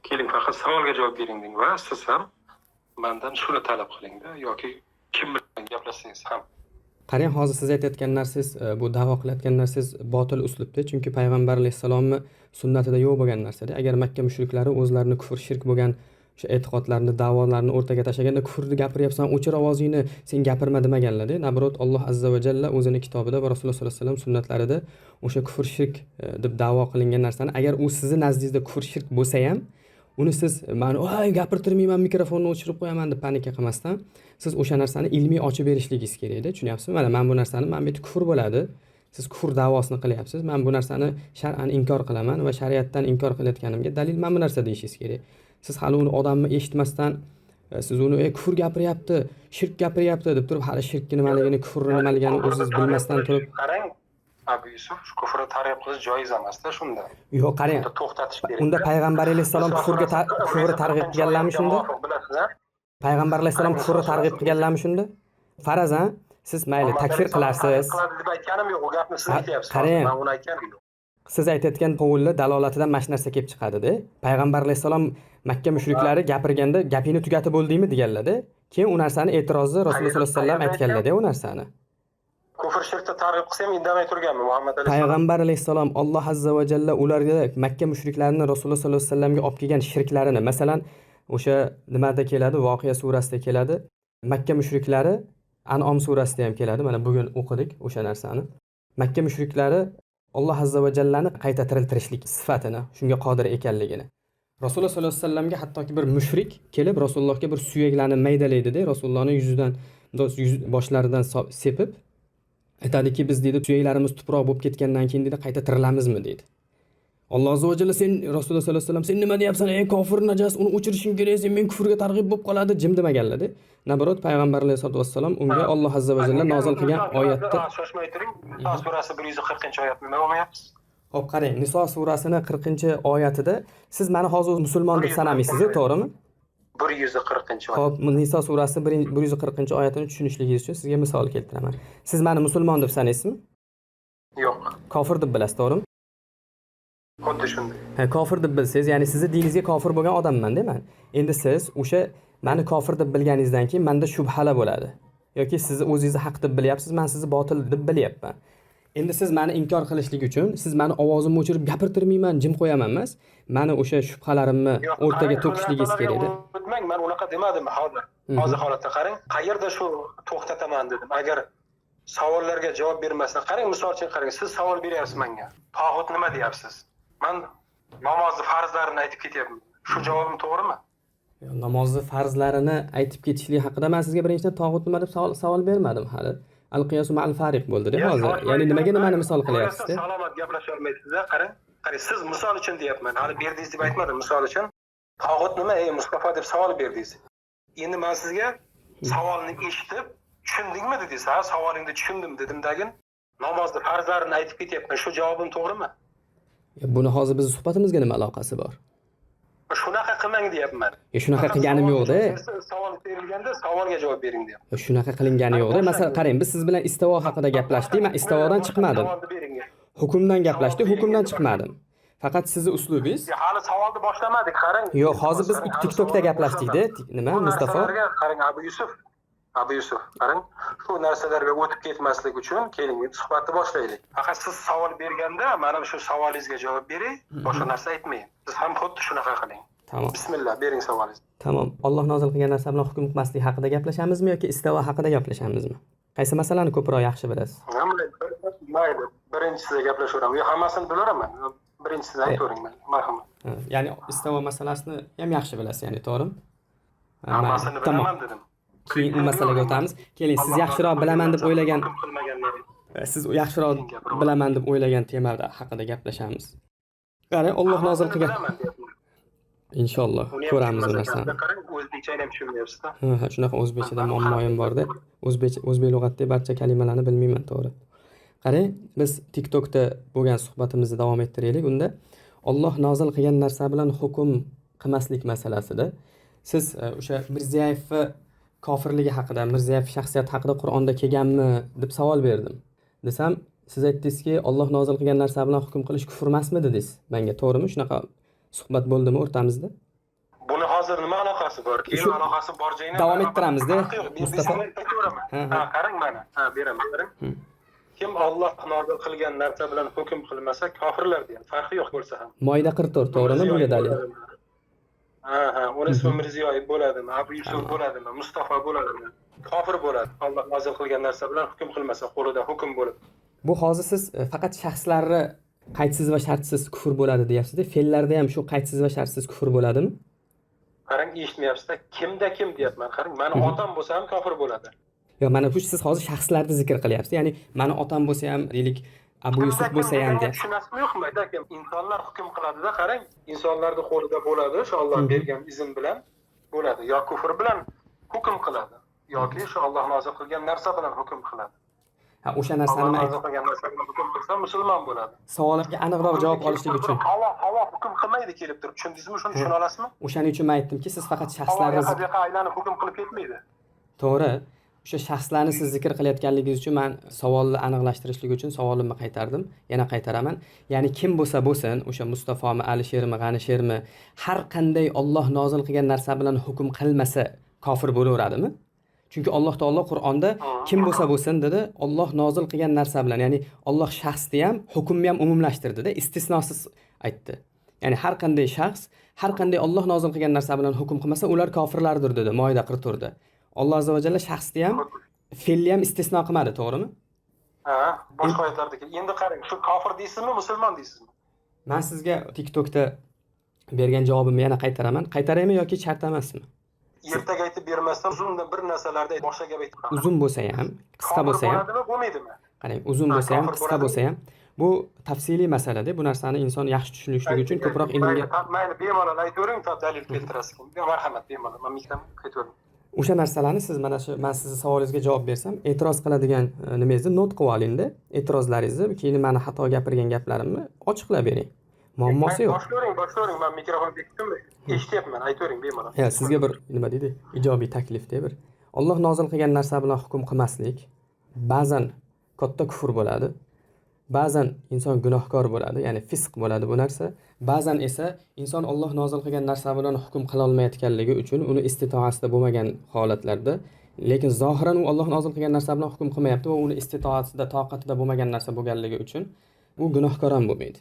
Keling, faqat savolga javob bering deng va siz ham mendan shuni talab qilingda yoki kim bilan gaplashsangiz ham. Qarang, hozir siz aytayotgan narsangiz, bu da'vo qilayotgan narsangiz botil uslubda, chunki payg'ambar alayhissalomni sunnatida yo'q bo'lgan narsada. Agar Makka mushriklari o'zlarini kufr shirk bo'lgan o'sha e'tiqodlarni, da'volarni o'rtaga tashlaganda kufrni gapiryapsan, o'chir ovozingni, sen gapirma demaganlar-da. Nabrot Alloh azza va jalla o'zini kitobida va Rasululloh sollallohu alayhi vasallam sunnatlarida o'sha kufr shirk deb da'vo qilingan narsani, agar u sizni nazdingizda kufr shirk bo'lsa ham, uni siz mana "Voy, gapirtirmayman, mikrofonni o'chirib qo'yaman" deb panika qilmasdan, siz o'sha narsani ilmiy ochib berishligingiz kerakda. Tushunyapsizmi? Mana men bu narsani, mana bu yerda kufr bo'ladi. Siz kufr da'vosini qilyapsiz. Men bu narsani shar'an inkor qilaman va shariatdan inkor qilayotganimga dalil mana bu narsa deyishingiz kerak. Siz hali uni odamni eshitmasdan, siz uni kufr gapiryapti, shirk gapiryapti deb turib, hali shirkni nimaligini, kufrni nimaligini o'zingiz bilmasdan turib, qarang, Abu Yusuf, shu kufrni targ'ib qilish joiz emas-da shunda. Yo'q, qarang. To'xtatish kerak. Unda payg'ambar alayhissalom kufrga kufrni targ'ib qilganlarmi shunda? Payg'ambar alayhissalom kufrni targ'ib qilganlarmi shunda? Farazan, siz mayli takfir qilarsiz. Qiladi deb aytganim yo'q, u gapni siz aytyapsiz. Qarang. Men uni aytganim yo'q. Siz aytayotgan qovulni dalolatidan mana shu narsa kelib chiqadi-da. Payg'ambar alayhissalom Makka mushriklari gapirganda gapingni tugatib bo'ldingmi deganlar-da. Keyin u narsani e'tirozni Rasululloh sollallohu alayhi vasallam aytganlar-da u narsani. Kufr shirkda targ'ib qilsa ham indamay turganmi Muhammad alayhissalom? Payg'ambar alayhissalom Alloh azza va jalla ularga Makka mushriklarini Rasululloh sollallohu alayhi vasallamga olib kelgan shirklarini, masalan, o'sha nimada keladi? Voqea surasida keladi. Makka mushriklari An'om surasida ham keladi. Mana bugun o'qidik o'sha narsani. Makka mushriklari Alloh azza va jallani qayta tiriltirishlik sifatini, shunga qodir ekanligini. Rasululloh sollallohu alayhi vasallamga hattoki bir mushrik kelib Rasulullohga bir suyaklarni maydalaydida, Rasulullohni yuzidan, boshlaridan sepib aytadiki, biz deydi suyaklarimiz tuproq bo'lib ketgandan keyin deydi qayta tirilamizmi deydi. Alloh azza va jalla sen Rasululloh sollallohu alayhi vasallam sen nima deyapsan ey kofir najas, uni o'chirishing kerak, sen men kufrga targ'ib bo'lib qoladi jim demaganlar-da. Naborot payg'ambar alayhisolatu vassalom unga Alloh azza va jalla nozil qilgan oyatda shoshmay turing. Niso surasi 140-oyat nima bo'lmayapsiz? Xo'p, qarang, Niso surasini 40-oyatida siz meni hozir musulmon deb sanamaysiz, to'g'rimi? 140-oyat. Xo'p, Niso surasi 140-oyatini tushunishligingiz uchun sizga misol keltiraman. Siz meni musulmon deb sanaysizmi? Yo'q. Kofir deb bilasiz, to'g'rimi? Xuddi shunday. Ha, kofir deb bilsangiz, ya'ni sizni diningizga kofir bo'lgan odamman deyman. Endi siz o'sha meni kofir deb bilganingizdan keyin menda shubhalar bo'ladi. Yoki siz o'zingizni haq deb bilyapsiz, men sizni botil deb bilyapman. Endi siz meni inkor qilishlik uchun siz meni ovozimni o'chirib gapirtirmayman, jim qo'yaman emas. Meni o'sha shubhalarimni o'rtaga to'kishligingiz kerak-da. O'tmang, men unaqa demadim hozir. Hozir holatda qarang, qayerda shu to'xtataman dedim. Agar savollarga javob bermasdan, qarang, misol uchun qarang, siz savol beryapsiz menga. Tog'ut nima deyapsiz? Men namozni farzlarini aytib ketyapman. Shu javobim to'g'rimi? Namozni farzlarini aytib ketishlik haqida men sizga birinchidan tog'ut nima deb savol bermadim hali. Al-qiyosu ma'al fariq bo'ldi-da hozir. Ya'ni nimaga nimani misol qilyapsiz-da? Salomat gaplasha olmaysiz-da, qarang. Qarang, siz misol uchun deyapman. Hali berdingiz deb aytmadim, misol uchun. Tog'ut nima ey Mustafa deb savol berdingiz. Endi men sizga savolni eshitib, tushundingmi dedingiz. Ha, savolingni tushundim dedim-dagin namozni farzlarini aytib ketyapman. Shu javobim to'g'rimi? Buni hozir bizning suhbatimizga nima aloqasi bor? Shunaqa qilmang deyapman. Shunaqa qilganim yo'q-da. Savol berilganda savolga javob bering deyapman. Shunaqa qilingani yo'q-da. Masalan, qarang, biz siz bilan istivo haqida gaplashdik, men istivodan chiqmadim. Hukmdan gaplashdik, hukmdan chiqmadim. Faqat sizni uslubingiz. Hali savolni boshlamadik, qarang. Yo'q, hozir biz TikTokda gaplashdik-da. Nima, Mustafa? Qarang, Abu Yusuf. Abu Yusuf, qarang, shu narsalarga o'tib ketmaslik uchun keling, suhbatni boshlaylik. Faqat siz savol berganda mana shu savolingizga javob bering, boshqa narsa aytmang. Siz ham xuddi shunaqa qiling. Tamom. Bismillah, bering savolingizni. Tamom. Alloh nozil qilgan narsa bilan hukm qilmaslik haqida gaplashamizmi yoki istivo haqida gaplashamizmi? Qaysi masalani ko'proq yaxshi bilasiz? Mayli, birinchisida gaplashaveraman. Yo'q, hammasini bilaveraman. Birinchisida aytavering, marhamat. Ya'ni istivo masalasini ham yaxshi bilasiz, ya'ni to'g'rimi? Hammasini bilaman dedim. Keyin u masalaga o'tamiz. Keling, siz yaxshiroq bilaman deb o'ylagan, siz yaxshiroq bilaman deb o'ylagan temada haqida gaplashamiz. Qarang, Alloh nozil qilgan. Inshaalloh ko'ramiz u narsani. Qarang, o'zbekchani ham tushunmayapsiz-da. Ha, shunaqa o'zbekchada muammoyim bor-da. O'zbek lug'atidagi barcha kalimalarni bilmayman, to'g'ri. Qarang, biz TikTokda bo'lgan suhbatimizni davom ettiraylik unda. Alloh nozil qilgan narsa bilan hukm qilmaslik masalasida siz o'sha Mirziyoyevni kofirligi haqida, Mirziyoyev shaxsiyati haqida Qur'onda kelganmi deb savol berdim. Desam, siz aytdingizki, Alloh nozil qilgan narsa bilan hukm qilish kufr emasmi dedingiz menga, to'g'rimi? Shunaqa suhbat bo'ldimi o'rtamizda? Buni hozir nima aloqasi bor? Keyin aloqasi bor joyini davom ettiramizda. Mustafa, ha, qarang mana. Ha, beraman, qarang. Kim Alloh nozil qilgan narsa bilan hukm qilmasa kofirlar degan, farqi yo'q bo'lsa ham. Moida 44, to'g'rimi bunga dalil? Ha, ha, uni ismi Mirziyoyev bo'ladimi, Abu Yusuf bo'ladimi, Mustafa bo'ladimi? Kofir bo'ladi. Alloh nozil qilgan narsa bilan hukm qilmasa, qo'lida hukm bo'lib. Bu hozir siz faqat shaxslarni qaydsiz va shartsiz kufr bo'ladi deyapsiz-da, fe'llarda ham shu qaydsiz va shartsiz kufr bo'ladimi? Qarang, eshitmayapsiz-da, kimda kim deyapman. Qarang, meni otam bo'lsa ham kofir bo'ladi. Yo'q, mana bu siz hozir shaxslarni zikr qilyapsiz. Ya'ni meni otam bo'lsa ham, deylik, Abu Yusuf bo'lsa ham deyapsiz. Tushunasizmi yo'qmi? Aytakim, insonlar hukm qiladi-da, qarang, insonlarning qo'lida bo'ladi, shu Alloh bergan izn bilan bo'ladi. Yo kufr bilan hukm qiladi, yoki shu Alloh nozil qilgan narsa bilan hukm qiladi. Ha, o'sha narsani nima qilgan narsa bilan hukm qilsa musulmon bo'ladi. Savolimga aniqroq javob olishlik uchun. Havo hukm qilmaydi kelib turib. Tushundingizmi shuni? Tushuna olasizmi? O'shaning uchun men aytdimki, siz faqat shaxslarni aylanib hukm qilib ketmaydi. To'g'ri. O'sha shaxslarni siz zikr qilayotganligingiz uchun man savolni aniqlashtirishlik uchun savolimni qaytardim, yana qaytaraman. Ya'ni kim bo'lsa bo'lsin, o'sha Mustafomi, Alishermi, G'anishermi, har qanday Olloh nozil qilgan narsa bilan hukm qilmasa kofir bo'laveradimi? Chunki Alloh taolo Qur'onda kim bo'lsa bo'lsin dedi, Olloh nozil qilgan narsa bilan, ya'ni Olloh shaxsni ham, hukmni ham umumlashtirdida, istisnosiz aytdi. Ya'ni har qanday shaxs har qanday Olloh nozil qilgan narsa bilan hukm qilmasa, ular kofirlardir dedi Moida 44da. Alloh azza va jalla shaxsni ham, fe'lni ham istisno qilmadi, to'g'rimi? Ha, boshqa oyatlardagi. Endi qarang, shu kofir deysizmi, musulmon deysizmi? Man sizga TikTokda bergan javobimni yana qaytaraman. Qaytaraymi yoki shart emasmi? Ertaga aytib bermasdan uzun bir narsalarda boshqa gap aytib. Uzun bo'lsa ham, qisqa bo'lsa ham, bo'ladimi, bo'lmaydimi? Qarang, uzun bo'lsa ham, qisqa bo'lsa ham, bu tafsiliy masalada, bu narsani inson yaxshi tushunishligi uchun ko'proq ilmga. Mayli, bemalol aytavering, dalil keltirasiz. Marhamat, bemalol. Men mikrofonga qaytavering. O'sha narsalarni siz mana shu men sizni savolingizga javob bersam, e'tiroz qiladigan nimangizni not qilib olingda, e'tirozlaringizni, keyin meni xato gapirgan gaplarimni ochiqlab bering. Muammosi yo'q. Boshlavering, men mikrofon bekitdim, eshityapman, aytavering bemalol. Ya, sizga bir nima deydi, ijobiy taklif de bir. Alloh nozil qilgan narsa bilan hukm qilmaslik ba'zan katta kufr bo'ladi. Ba'zan inson gunohkor bo'ladi, ya'ni fisq bo'ladi bu narsa. Ba'zan esa inson Alloh nozil qilgan narsa bilan hukm qila olmayotganligi uchun uni istitoasida bo'lmagan holatlarda, lekin zohiran u Alloh nozil qilgan narsa bilan hukm qilmayapti va uni istitoasida, toqatida bo'lmagan narsa bo'lganligi uchun u gunohkor ham bo'lmaydi.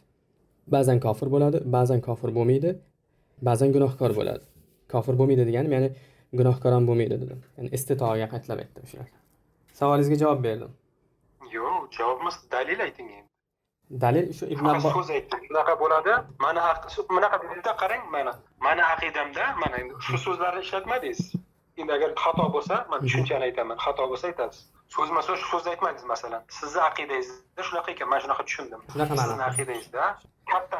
Ba'zan kofir bo'ladi, ba'zan kofir bo'lmaydi, ba'zan gunohkor bo'ladi. Kofir bo'lmaydi deganim, ya'ni gunohkor ham bo'lmaydi dedim. Ya'ni istitoaga qaytlab aytdim shular. Savolingizga javob berdim. Yo'q, javob emas, dalil ayting endi. Dalil shu Ibn Abbos so'z aytdi. Bunaqa bo'ladi. Mana bunaqa bitta qarang, mana aqidamda, mana endi shu so'zlarni ishlatmadingiz. Endi agar xato bo'lsa, men tushunchani aytaman. Xato bo'lsa aytasiz. So'zma-so'z shu so'zni aytmadingiz masalan. Sizni aqidangizda shunaqa ekan, men shunaqa tushundim. Sizni aqidangizda katta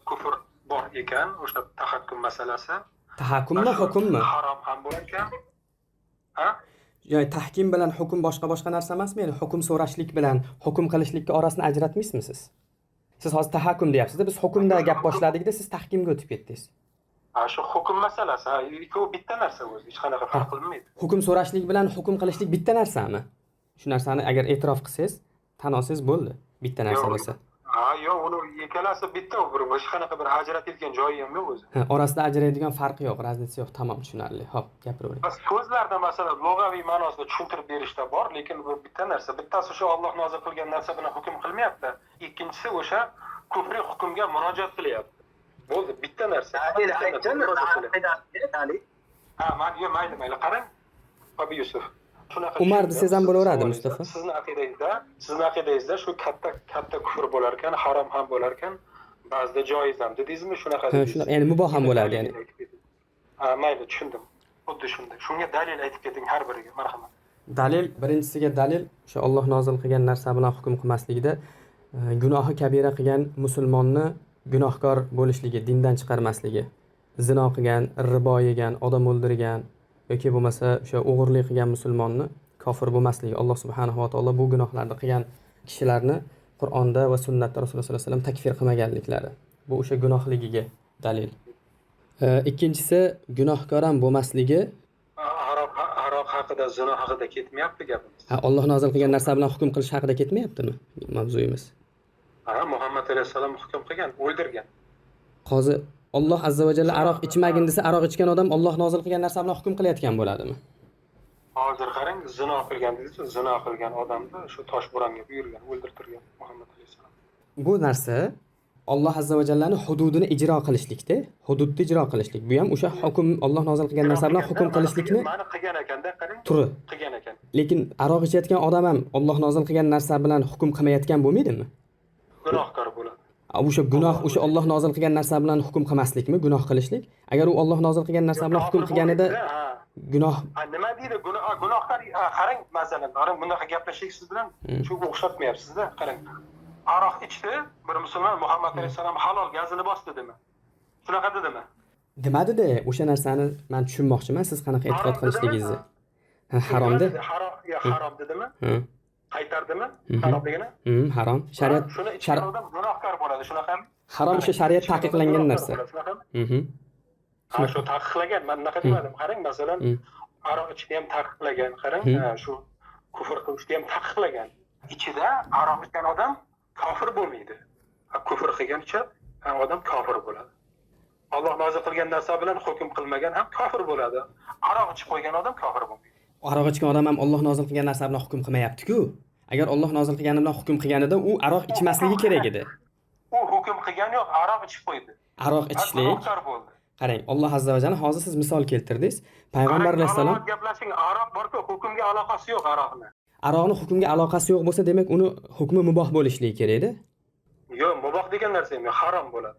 kufr bor ekan, o'sha tahakkum masalasi. Tahakkummi, hukmmi? Harom ham bo'lar ekan. Ha? Ya'ni tahkim bilan hukm boshqa narsa emasmi? Ya'ni hukm so'rashlik bilan hukm qilishlikka orasini ajratmaysizmi siz? Siz hozir tahakkum deyapsiz-da, biz hukmda gap boshladikda, siz tahkimga o'tib ketdingiz. Ha, shu hukm masalasi, ha, ikkovi bitta narsa o'zi, hech qanaqa farq qilmaydi. Hukm so'rashlik bilan hukm qilishlik bitta narsami? Shu narsani agar e'tirof qilsangiz, tan olsangiz bo'ldi, bitta narsa bo'lsa. Ha, yo'q, uni ikkalasi bitta, bir hech qanaqa bir ajratilgan joyi ham yo'q o'zi. Ha, orasida ajraydigan farqi yo'q, razница yo'q, tamom, tushunarli. Xo'p, gapiravering. So'zlarda masalan lug'aviy ma'nosida tushuntirib berishda bor, lekin bu bitta narsa. Bittasi shu Alloh nozil qilgan narsa bilan hukm qilmayapti. Ikkinchisi o'sha kufriy hukmga murojaat qilyapti. Bo'ldi, bitta narsa. Dalil. Ha, mayli, mayli, qarang. Abu Yusuf. Umar desangiz ham bo'laveradi, Mustafa. Sizni aqidangizda shu katta kufr bo'lar ekan, harom ham bo'lar ekan, ba'zida joiz ham dedingizmi, shunaqa dedingiz? Ha, ya'ni muboh ham bo'ladi, ya'ni. Ha, mayli, tushundim. Xuddi shunday. Shunga dalil aytib keting har biriga, marhamat. Dalil, birinchisiga dalil, o'sha Alloh nozil qilgan narsa bilan hukm qilmasligida gunohi kabira qilgan musulmonni gunohkor bo'lishligi, dindan chiqarmasligi, zino qilgan, ribo yegan, odam o'ldirgan yoki bo'lmasa o'sha o'g'irlik qilgan musulmonni kofir bo'lmasligi. Alloh subhanahu va taolo bu gunohlarni qilgan kishilarni Qur'onda va sunnatda Rasululloh sollallohu alayhi vasallam takfir qilmaganliklari. Bu o'sha gunohligiga dalil. Ikkinchisi gunohkor ham bo'lmasligi. Aroq haqida, zino haqida ketmayapti gapimiz. Ha, Alloh nozil qilgan narsa bilan hukm qilish haqida ketmayaptimi mavzuyimiz? Ha, Muhammad alayhissalom hukm qilgan, o'ldirgan. Hozir Alloh azza va jalla aroq ichmagin desa, aroq ichgan odam Alloh nozil qilgan narsa bilan hukm qilayotgan bo'ladimi? Hozir qarang, zino qilgan dedingiz, zino qilgan odamni shu tosh bo'ronga buyurgan, o'ldirtirgan Muhammad alayhissalom. Bu narsa Alloh azza va jallani hududini ijro qilishlikda, hududni ijro qilishlik. Bu ham o'sha hukm, Alloh nozil qilgan narsa bilan hukm qilishlikni ma'ni qilgan ekanda, qarang, turi qilgan ekan. Lekin aroq ichayotgan odam ham Alloh nozil qilgan narsa bilan hukm qilmayotgan bo'lmaydimi? Gunohkor bo'ladi. O'sha gunoh, o'sha Alloh nozil qilgan narsa bilan hukm qilmaslikmi, gunoh qilishlik? Agar u Alloh nozil qilgan narsa bilan hukm qilganida gunoh. Nima deydi? Gunohkor, qarang, masalan, qarang, bunaqa gaplashdik siz bilan, shu o'xshatmayapsiz-da, qarang. Aroq ichdi bir musulmon, Muhammad alayhissalom halol gazini bosdi dedimi? Shunaqa dedimi? Demadida, o'sha narsani men tushunmoqchiman, siz qanaqa e'tiqod qilishligingizni. Ha, harom dedi. Harom dedimi? Qaytardimi haromligini? Harom. Shariat shuni ichgan odam gunohkor bo'ladi, shunaqami? Harom o'sha shariat taqiqlangan narsa. Ha, shu taqiqlangan. Men bunaqa demadim. Qarang, masalan, Aroq ichishni ham taqiqlagan, qarang, shu kufr qilishni ham taqiqlagan. Ichida aroq ichgan odam kofir bo'lmaydi. Kufr qilgancha odam kofir bo'ladi. Alloh nozil qilgan narsa bilan hukm qilmagan ham kofir bo'ladi. Aroq ichib qo'ygan odam kofir bo'lmaydi. Aroq ichgan odam ham Alloh nozil qilgan narsa bilan hukm qilmayapti-ku. Agar Alloh nozil qilgani bilan hukm qilganida u aroq ichmasligi kerak edi. U hukm qilgani yo'q, aroq ichib qo'ydi. Aroq ichishlik. Qarang, Alloh azza va jalla hozir siz misol keltirdingiz. Payg'ambar alayhissalom gaplashing, aroq bor-ku, hukmga aloqasi yo'q aroqni. Aroqni hukmga aloqasi yo'q bo'lsa, demak uni hukmi muboh bo'lishligi kerak edi. Yo'q, muboh degan narsa ham yo'q, harom bo'ladi.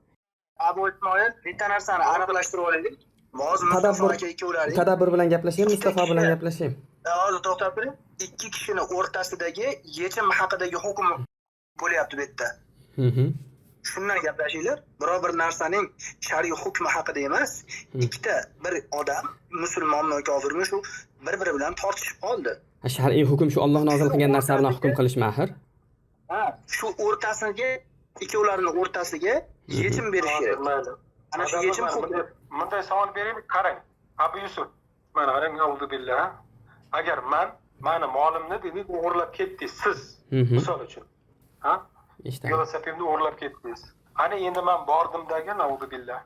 Abu Ismoil, bitta narsani aniqlashtirib olaylik. Hozir Mustafa aka ikkovlaring tadabbur bilan gaplashaymi, Mustafa bilan gaplashaymi? Hozir to'xtab turing. Ikki kishini o'rtasidagi yechim haqidagi hukm bo'lyapti bu yerda. Shundan gaplashinglar. Biror bir narsaning shar'iy hukmi haqida emas, ikkita bir odam musulmonmi, kofirmi shu bir-biri bilan tortishib qoldi. Shar'iy hukm shu Alloh nozil qilgan narsa bilan hukm qilish axir. Ha, shu o'rtasiga ikkovlarining o'rtasiga yechim berish kerak. Ana shu yechim hukmi. Bunday savol beraylik, qarang. Abu Yusuf, mana qarang, auzu billah. Agar mani molimni dedik o'g'irlab ketdingiz siz, misol uchun. Ha? Velosipedimni o'g'irlab ketdingiz. Ana endi men bordimdagi, auzu billah.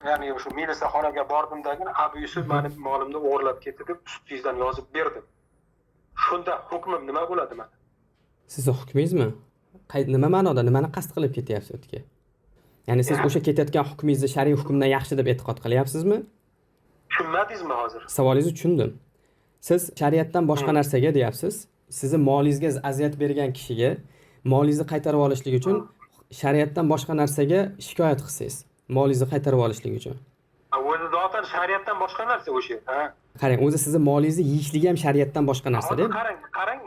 Ya'ni shu milisaxonaga bordimdagi, Abu Yusuf mani molimni o'g'irlab ketdi deb ustingizdan yozib berdim. Shunda hukmim nima bo'ladi mana? Sizni hukmingizmi? Nima ma'noda, nimani qasd qilib ketyapsiz o'tga? Ya'ni siz o'sha ketayotgan hukmingizni shar'iy hukmdan yaxshi deb e'tiqod qilyapsizmi? Tushunmadingizmi hozir? Savolingizni tushundim. Siz shariatdan boshqa narsaga deyapsiz. Sizni molingizga aziyat bergan kishiga molingizni qaytarib olishlik uchun shariatdan boshqa narsaga shikoyat qilsangiz, molingizni qaytarib olishlik uchun. O'zi zotan shariatdan boshqa narsa o'sha, ha. Qarang, o'zi sizni molingizni yeyishligi ham shariatdan boshqa narsa-da. Qarang, qarang,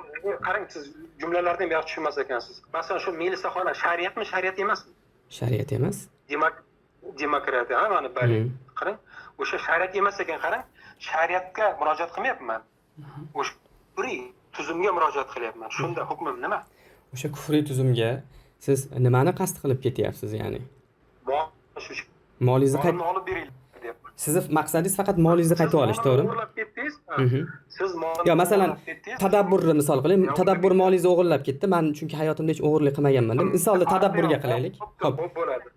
qarang, siz jumlalarni ham yaxshi tushunmas ekansiz. Masalan, shu milisaxona shariatmi, shariat emasmi? Shariat emas. Demak, demokratiya, ha, mana bari. Qarang, o'sha shariat emas ekan, qarang, shariatga murojaat qilmayapman. O'sha kufriy tuzumga murojaat qilyapman. Shunda hukmim nima? O'sha kufriy tuzumga siz nimani qasd qilib ketyapsiz, ya'ni? Molingizni olib beringlar deyapman. Sizni maqsadingiz faqat molingizni qaytib olish, to'g'rimi? O'g'irlab ketdingiz. Siz molni yo, masalan, tadabburni misol qiling. Tadabbur molingizni o'g'irlab ketdi. Men chunki hayotimda hech o'g'irlik qilmaganman. Misolda tadabburga qilaylik. Xo'p, bo'ladi.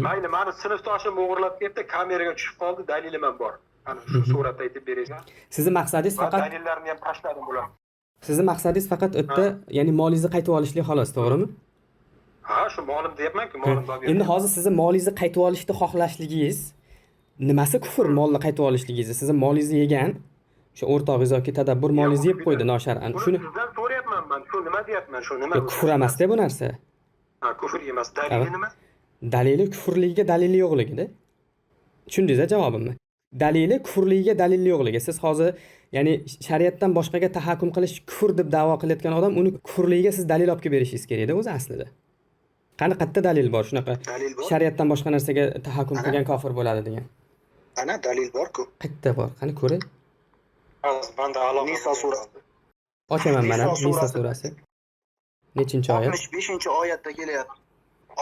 Mayli, meni sinfdoshim o'g'irlab ketdi, kameraga tushib qoldi, dalilim ham bor. Ana shu suratda aytib beraysan. Sizni maqsadingiz faqat dalillarni ham tashladim bular. Sizni maqsadingiz faqat o'tda, ya'ni molingizni qaytib olishlik xolos, to'g'rimi? Ha, shu molim deyapman-ku, molim bor. Endi hozir sizni molingizni qaytib olishni xohlashligingiz nimasi kufr, molni qaytib olishligingiz? Sizni molingizni yegan o'sha o'rtog'ingiz yoki tadabbur molingizni yeb qo'ydi noshar'an. Shuni sizdan so'rayapman men, shu nima deyapman, shu nima? Kufr emas-da bu narsa. Ha, kufr emas. Dalili nima? Dalili kufrligiga dalili yo'qligida. Tushundingiz-a javobimni? Dalili kufrligiga dalili yo'qligi. Siz hozir, ya'ni shariatdan boshqaga tahakkum qilish kufr deb da'vo qilayotgan odam, uni kufrligiga siz dalil olib kelib berishingiz kerak-da o'zi aslida. Qani qayerda dalil bor shunaqa shariatdan boshqa narsaga tahakkum qilgan kofir bo'ladi degan? Ana dalil bor-ku. Qayerda bor? Qani ko'ray. Hozir banda aloqa. Niso surasi. Ochaman mana Niso surasi. Nechinchi oyat? 65-oyatda kelyapti.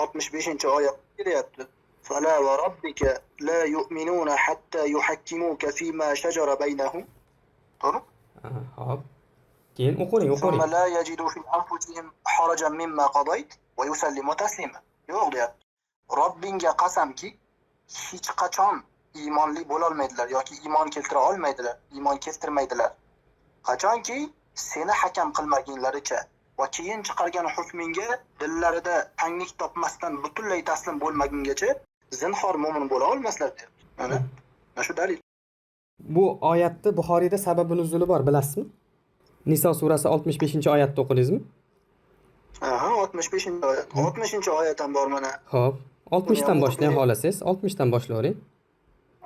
65-oyat kelyapti. Fala va robbika la yu'minuna hatta yuhakkimuka fima shajara baynahum. To'g'ri? Xo'p. Keyin o'qiring, o'qiring. Thumma la yajidu fi anfusihim harajan mimma qadayt va yusallimu taslima. Yo'q deyapti. Robbingga qasamki, hech qachon iymonli bo'la olmaydilar yoki iymon keltira olmaydilar, iymon keltirmaydilar. Qachonki seni hakam qilmagunlaricha va keyin chiqargan hukmingga dillarida tanglik topmasdan butunlay taslim bo'lmagungacha zinhor mo'min bo'la olmaslar deyapti. Mana shu dalil. Bu oyatda Buxoriyda sababi nuzuli bor, bilasizmi? Niso surasi 65-oyatda o'qidingizmi? Aha, 65-oyat. 60-oyat ham bor mana. Xo'p, 60 dan boshlang xohlasangiz, 60 dan boshlayvering.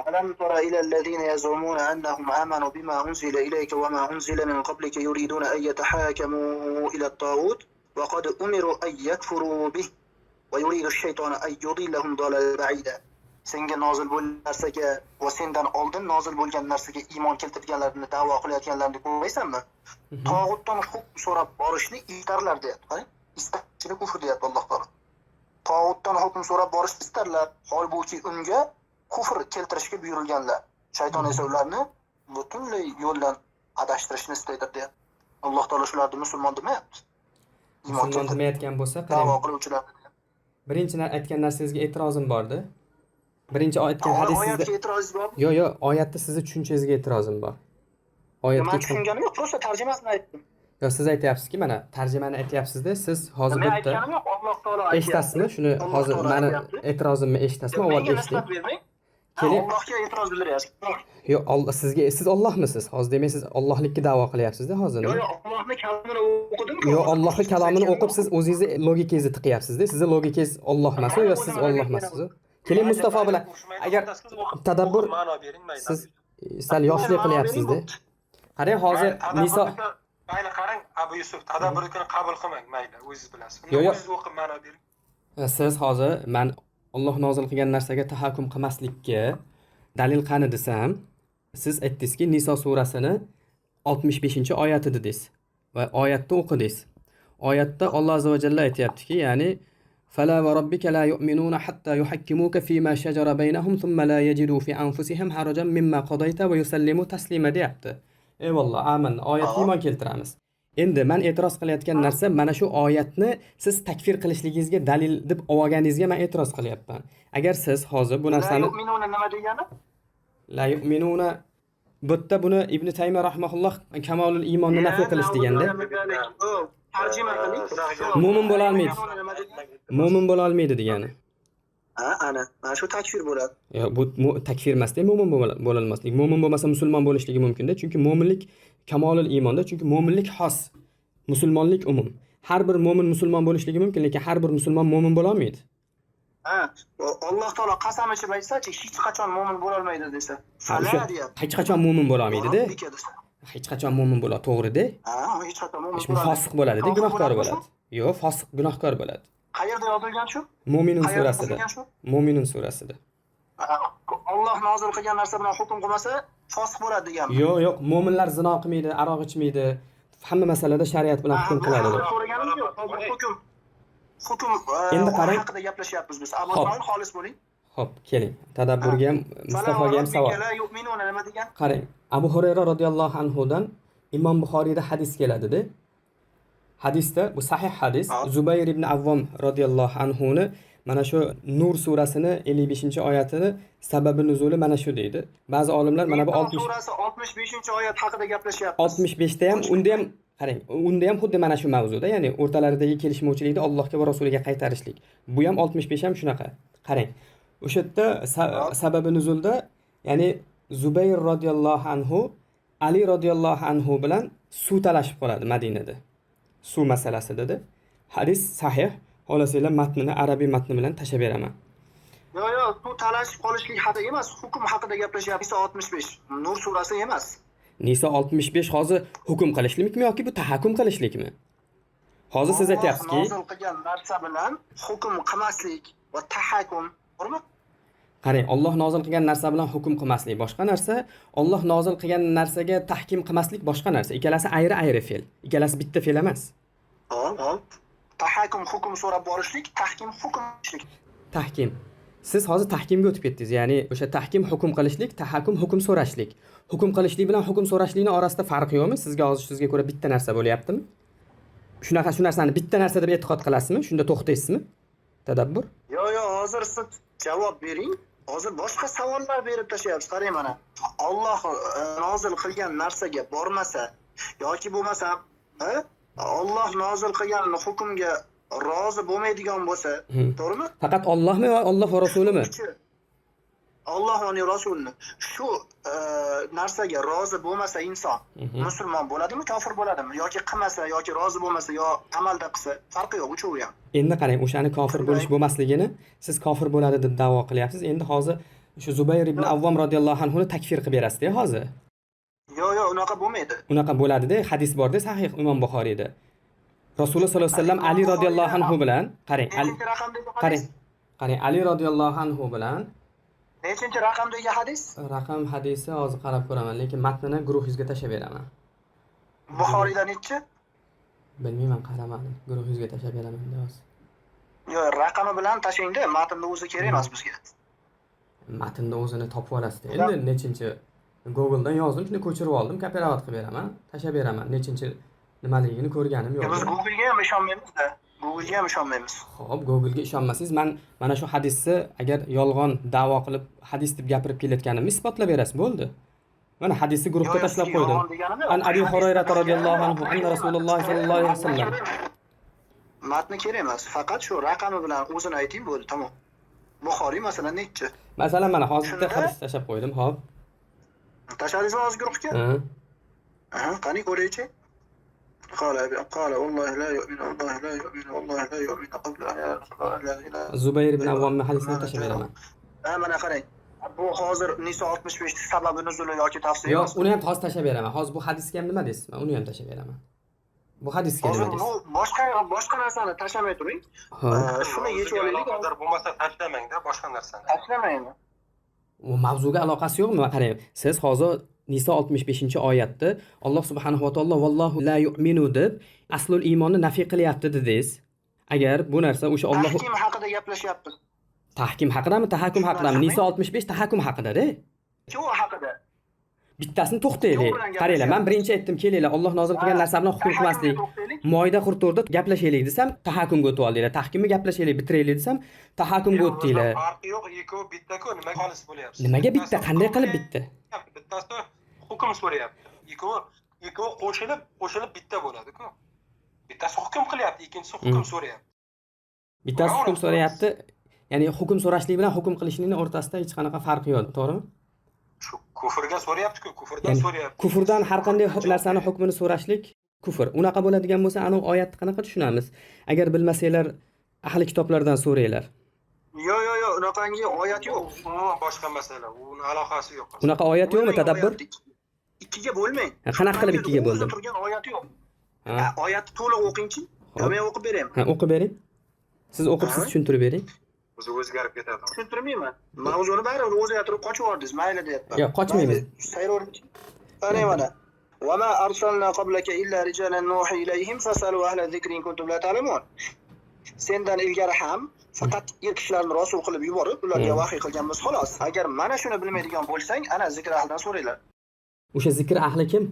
Alam tara ila allazina yazumuna annahum amanu bima unzila ilayka wa ma unzila min qablika yuriduna an yatahakamu ila at-taghut wa qad umiru an yakfuru bih va yuridu ash-shaytonu an yudillahum dalalan ba'ida. Senga nozil bo'lgan narsaga va sendan oldin nozil bo'lgan narsaga iymon keltirganlarni da'vo qilayotganlarni ko'rmaysanmi? Tog'utdan hukm so'rab borishni istarlar deyapti. Qarang, istashini kufr deyapti Alloh taolo. Tog'utdan hukm so'rab borishni istarlar, holbuki unga kufr keltirishga buyurilganlar. Shayton esa ularni butunlay yo'ldan adashtirishni istaydir deyapti. Alloh taolo shularni musulmon demayapti. Musulmon demayotgan bo'lsa, da'vo qiluvchilar. Birinchi aytgan narsangizga e'tirozim bordi. Birinchi aytgan hadisingizda oyatga e'tirozingiz bormi? Yo'q, yo'q, oyatda sizni tushunchangizga e'tirozim bor. Oyatga men tushunganim yo'q, prosta tarjimasini aytdim. Yo, siz aytyapsizki, mana tarjimani aytyapsiz-da, siz hozir Men bitta aytganim yo'q, Alloh taolo aytyapti. Eshitasizmi? Shuni hozir mani e'tirozimni eshitasizmi? Avval eshiting. Keling. Allohga e'tiroz bildiryapsiz. Yo'q, Alloh sizga, siz Allohmisiz? Hozir demak siz Allohlikka da'vo qilyapsiz-da hozir. Yo'q, yo'q, Allohning kalomini o'qidim. Yo'q, Allohning kalomini o'qib siz o'zingizni logikangizni tiqyapsiz-da. Sizni logikangiz Alloh emas, yo siz Alloh emassiz. Keling Mustafa bilan agar tadabbur ma'no bering mayli. Siz sal yoshlik qilyapsiz-da. Qarang, hozir Niso mayli qarang, Abu Yusuf tadabburni qabul qilmang, mayli, o'zingiz bilasiz. O'zingiz o'qib ma'no bering. Siz hozir men Alloh nozil qilgan narsaga tahakkum qilmaslikka dalil qani desam, siz aytdingizki, Niso surasini 65-oyati dedingiz va oyatni o'qidingiz. Oyatda Alloh azza va jalla aytayaptiki, ya'ni fala va robbika la yu'minuna hatta yuhakkimuka fima shajara baynahum thumma la yajidu fi anfusihim harajan mimma qadayta va yusallimu taslima deyapti. Eyvalloh, amin. Oyatga iymon keltiramiz. Endi men e'tiroz qilayotgan narsa mana shu oyatni siz takfir qilishligingizga dalil deb olganingizga men e'tiroz qilyapman. Agar siz hozir bu narsani La yu'minuna nima degani? La yu'minuna bu yerda buni Ibn Taymiya rahimahulloh kamolul iymonni nafiy qilish deganda. Tarjima qiling. Mo'min bo'la olmaydi. Mo'min bo'la olmaydi degani. Ha, ana, mana shu takfir bo'ladi. Yo'q, bu takfir emas-da, mo'min bo'la olmaslik. Mo'min bo'lmasa musulmon bo'lishligi mumkin-da, chunki mo'minlik kamolul iymonda, chunki mo'minlik xos, musulmonlik umum. Har bir mo'min musulmon bo'lishligi mumkin, lekin har bir musulmon mo'min bo'la olmaydi. Ha, Alloh taolo qasam ichib aytsa-chi, hech qachon mo'min bo'la olmaydi desa. Fala deyapti. Hech qachon mo'min bo'la olmaydi-da. Hech qachon mo'min bo'la, to'g'ri-da. Ha, hech qachon mo'min bo'ladi. Fosiq bo'ladi-da, gunohkor bo'ladi. Yo'q, fosiq gunohkor bo'ladi. Qayerda yozilgan shu? Mo'minun surasida. Mo'minun surasida. Alloh nozil qilgan narsa bilan hukm qilmasa, fosiq bo'ladi deganmi? Yo'q, yo'q, mo'minlar zino qilmaydi, aroq ichmaydi. Hamma masalada shariat bilan hukm qiladi. So'raganim yo'q. Hukm endi qarang, haqida gaplashyapmiz biz. Abu Ismoil xolis bo'ling. Xo'p, keling. Tadabburga ham, Mustafoga ham savol. Nima degan? Qarang, Abu Hurayra radhiyallohu anhu dan Imom Buxoriyda hadis keladi-da. Hadisda bu sahih hadis. Zubayr ibn Avvom radhiyallohu anhu ni mana shu Nur surasini 55-oyatini sababi nuzuli mana shu deydi. Ba'zi olimlar mana bu 60 surasi 65-oyat haqida gaplashyapmiz. 65 da ham, unda ham qarang, unda ham xuddi mana shu mavzuda, ya'ni o'rtalaridagi kelishmovchilikni Allohga va rasuliga qaytarishlik. Bu ham 65 ham shunaqa. Qarang, o'sha yerda sababi nuzulda, ya'ni Zubayr radhiyallohu anhu Ali radhiyallohu anhu bilan suv talashib qoladi Madinada. Suv masalasi dedi. Hadis sahih. Xolasanglar matnini arabiy matni bilan tashlab beraman. Yo'q, yo'q, suv talashib qolishlik haqida emas, hukm haqida gaplashyapmiz. Niso 65, Nur surasi emas. Niso 65 hozir hukm qilishlikmi yoki bu tahakkum qilishlikmi? Hozir siz aytyapsizki, nozil qilgan narsa bilan hukm qilmaslik va tahakkum, to'g'rimi? Qarang, Alloh nozil qilgan narsa bilan hukm qilmaslik boshqa narsa, Alloh nozil qilgan narsaga tahkim qilmaslik boshqa narsa. Ikkalasi ayri-ayri fe'l. Ikkalasi bitta fe'l emas. Hop, hop. Tahakkum hukm so'rab borishlik, tahkim hukm qilishlik. Tahkim. Siz hozir tahkimga o'tib ketdingiz. Ya'ni o'sha tahkim hukm qilishlik, tahakkum hukm so'rashlik. Hukm qilishlik bilan hukm so'rashlikning orasida farq yo'qmi? Sizga hozir sizga ko'ra bitta narsa bo'lyaptimi? Shunaqa shu narsani bitta narsa deb e'tiqod qilasizmi? Shunda to'xtaysizmi? Tadabbur? Yo'q, yo'q, hozir siz javob bering. Hozir boshqa savollar berib tashlayapsiz. Qarang mana. Alloh nozil qilgan narsaga bormasa yoki bo'lmasa, Alloh nozil qilgan hukmga rozi bo'lmaydigan bo'lsa, to'g'rimi? Faqat Allohmi va Alloh va rasulimi? Alloh va uning rasulini shu narsaga rozi bo'lmasa inson musulmon bo'ladimi, kofir bo'ladimi? Yoki qilmasa, yoki rozi bo'lmasa, yo amalda qilsa, farqi yo'q, uchovi ham. Endi qarang, o'shani kofir bo'lish bo'lmasligini siz kofir bo'ladi deb da'vo qilyapsiz. Endi hozir shu Zubayr ibn Avvom radhiyallohu anhu ni takfir qilib berasiz-da hozir. Yo'q, yo'q, unaqa bo'lmaydi. Unaqa bo'ladi-da, hadis bor-da, sahih Imom Buxoriyda. Rasululloh sollallohu alayhi vasallam Ali radhiyallohu anhu bilan, qarang, qarang, qarang, Ali radhiyallohu anhu bilan nechinchi raqamdagi hadis? Raqam hadisi hozir qarab ko'raman, lekin matnini guruhingizga tashlab beraman. Buxoriyda nechi? Bilmayman, qaramadim. Guruhingizga tashlab beraman hozir. Yo'q, raqami bilan tashlangda, matnni o'zi kerak emas bizga. Matnni o'zini topib olasizda. Endi nechinchi? Google'dan yozdim, shuni ko'chirib oldim, kopirovat qilib beraman, tashlab beraman. Nechinchi nimaligini ko'rganim yo'q. Biz Google'ga ham ishonmaymiz-da. Google'ga ham ishonmaymiz. Xo'p, Google'ga ishonmasangiz, man mana shu hadisni agar yolg'on da'vo qilib hadis deb gapirib kelayotganimni isbotlab berasiz, bo'ldi. Mana hadisni guruhga tashlab qo'ydim. An Abi Hurayra radhiyallohu anhu anna Rasululloh sallallohu alayhi vasallam. Matni kerak emas, faqat shu raqami bilan o'zini ayting, bo'ldi, tamom. Buxoriy masalan nechi? Masalan, mana hozir bitta hadis tashlab qo'ydim, xo'p. Tashladingizmi hozir guruhga? Ha. Qani ko'raychi. Qala qala vallohi la yu'minu vallohi la yu'minu vallohi la yu'minu qabla an Zubayr ibn Avvomning hadisini tashlab beraman. Ha, mana qarang. Bu hozir Niso 65 sababi nuzuli yoki tafsiri. Yo'q, uni ham hozir tashlab beraman. Hozir bu hadisga ham nima deysiz? Men uni ham tashlab beraman. Bu hadisga nima deysiz? Boshqa narsani tashlamay turing. Shuni yechib olaylik. Aloqador bo'lmasa tashlamang-da boshqa narsani. Tashlamaymi? U mavzuga aloqasi yo'qmi? Qarang, siz hozir Niso 65-oyatda Alloh subhanahu va taolo vallohu la yu'minu deb aslul iymonni nafiy qilyapti dedingiz. Agar bu narsa o'sha Alloh tahkim haqida gaplashyapmiz. Tahkim haqidami, tahakkum haqidami? Niso 65 tahakkum haqida-da. Ikkovi haqida. Bittasini to'xtaylik. Qaranglar, men birinchi aytdim, kelinglar, Alloh nozil qilgan narsa bilan hukm qilmaslik. Moyda 44da gaplashaylik desam, tahakkumga o'tib oldinglar. Tahkimni gaplashaylik, bitiraylik desam, tahakkumga o'tdinglar. Farqi yo'q, ikkovi bitta-ku, nimaga xolis bo'lyapsiz? Nimaga bitta? Qanday qilib bitta? Bittasi hukm so'rayapti. Ikkovi qo'shilib bitta bo'ladi-ku. Bittasi hukm qilyapti, ikkinchisi hukm so'rayapti. Bittasi hukm so'rayapti. Ya'ni hukm so'rashlik bilan hukm qilishning o'rtasida hech qanaqa farq yo'q, to'g'rimi? Shu kufrga so'rayapti-ku, kufrdan so'rayapti. Kufrdan har qanday narsani hukmini so'rashlik kufr. Unaqa bo'ladigan bo'lsa, ana oyatni qanaqa tushunamiz? Agar bilmasanglar, ahli kitoblardan so'ranglar. Yo'q, yo'q, yo'q, unaqangi oyat yo'q. Umuman boshqa masala, uni aloqasi yo'q. Unaqa oyat yo'qmi, tadabbur? Ikkiga bo'lmang. Qanaqa qilib ikkiga bo'ldim? Turgan oyat yo'q. Oyatni to'liq o'qingchi. Men o'qib beraymi? Ha, o'qib bering. Siz o'qib, siz tushuntirib bering. O'zi o'zgarib ketadi. Tushuntirmayman. Mavzuni baribir o'zgartirib qochib yubordingiz, mayli deyapman. Yo'q, qochmaymiz. Sayrovchi. Qarang mana. Va ma arsalna qablaka illa rijalan nuhi ilayhim fasalu ahla zikri in kuntum la ta'lamun. Sendan ilgari ham faqat er kishilarni rasul qilib yuborib, ularga vahiy qilganmiz xolos. Agar mana shuni bilmaydigan bo'lsang, ana zikr ahlidan so'ranglar. O'sha zikr ahli kim?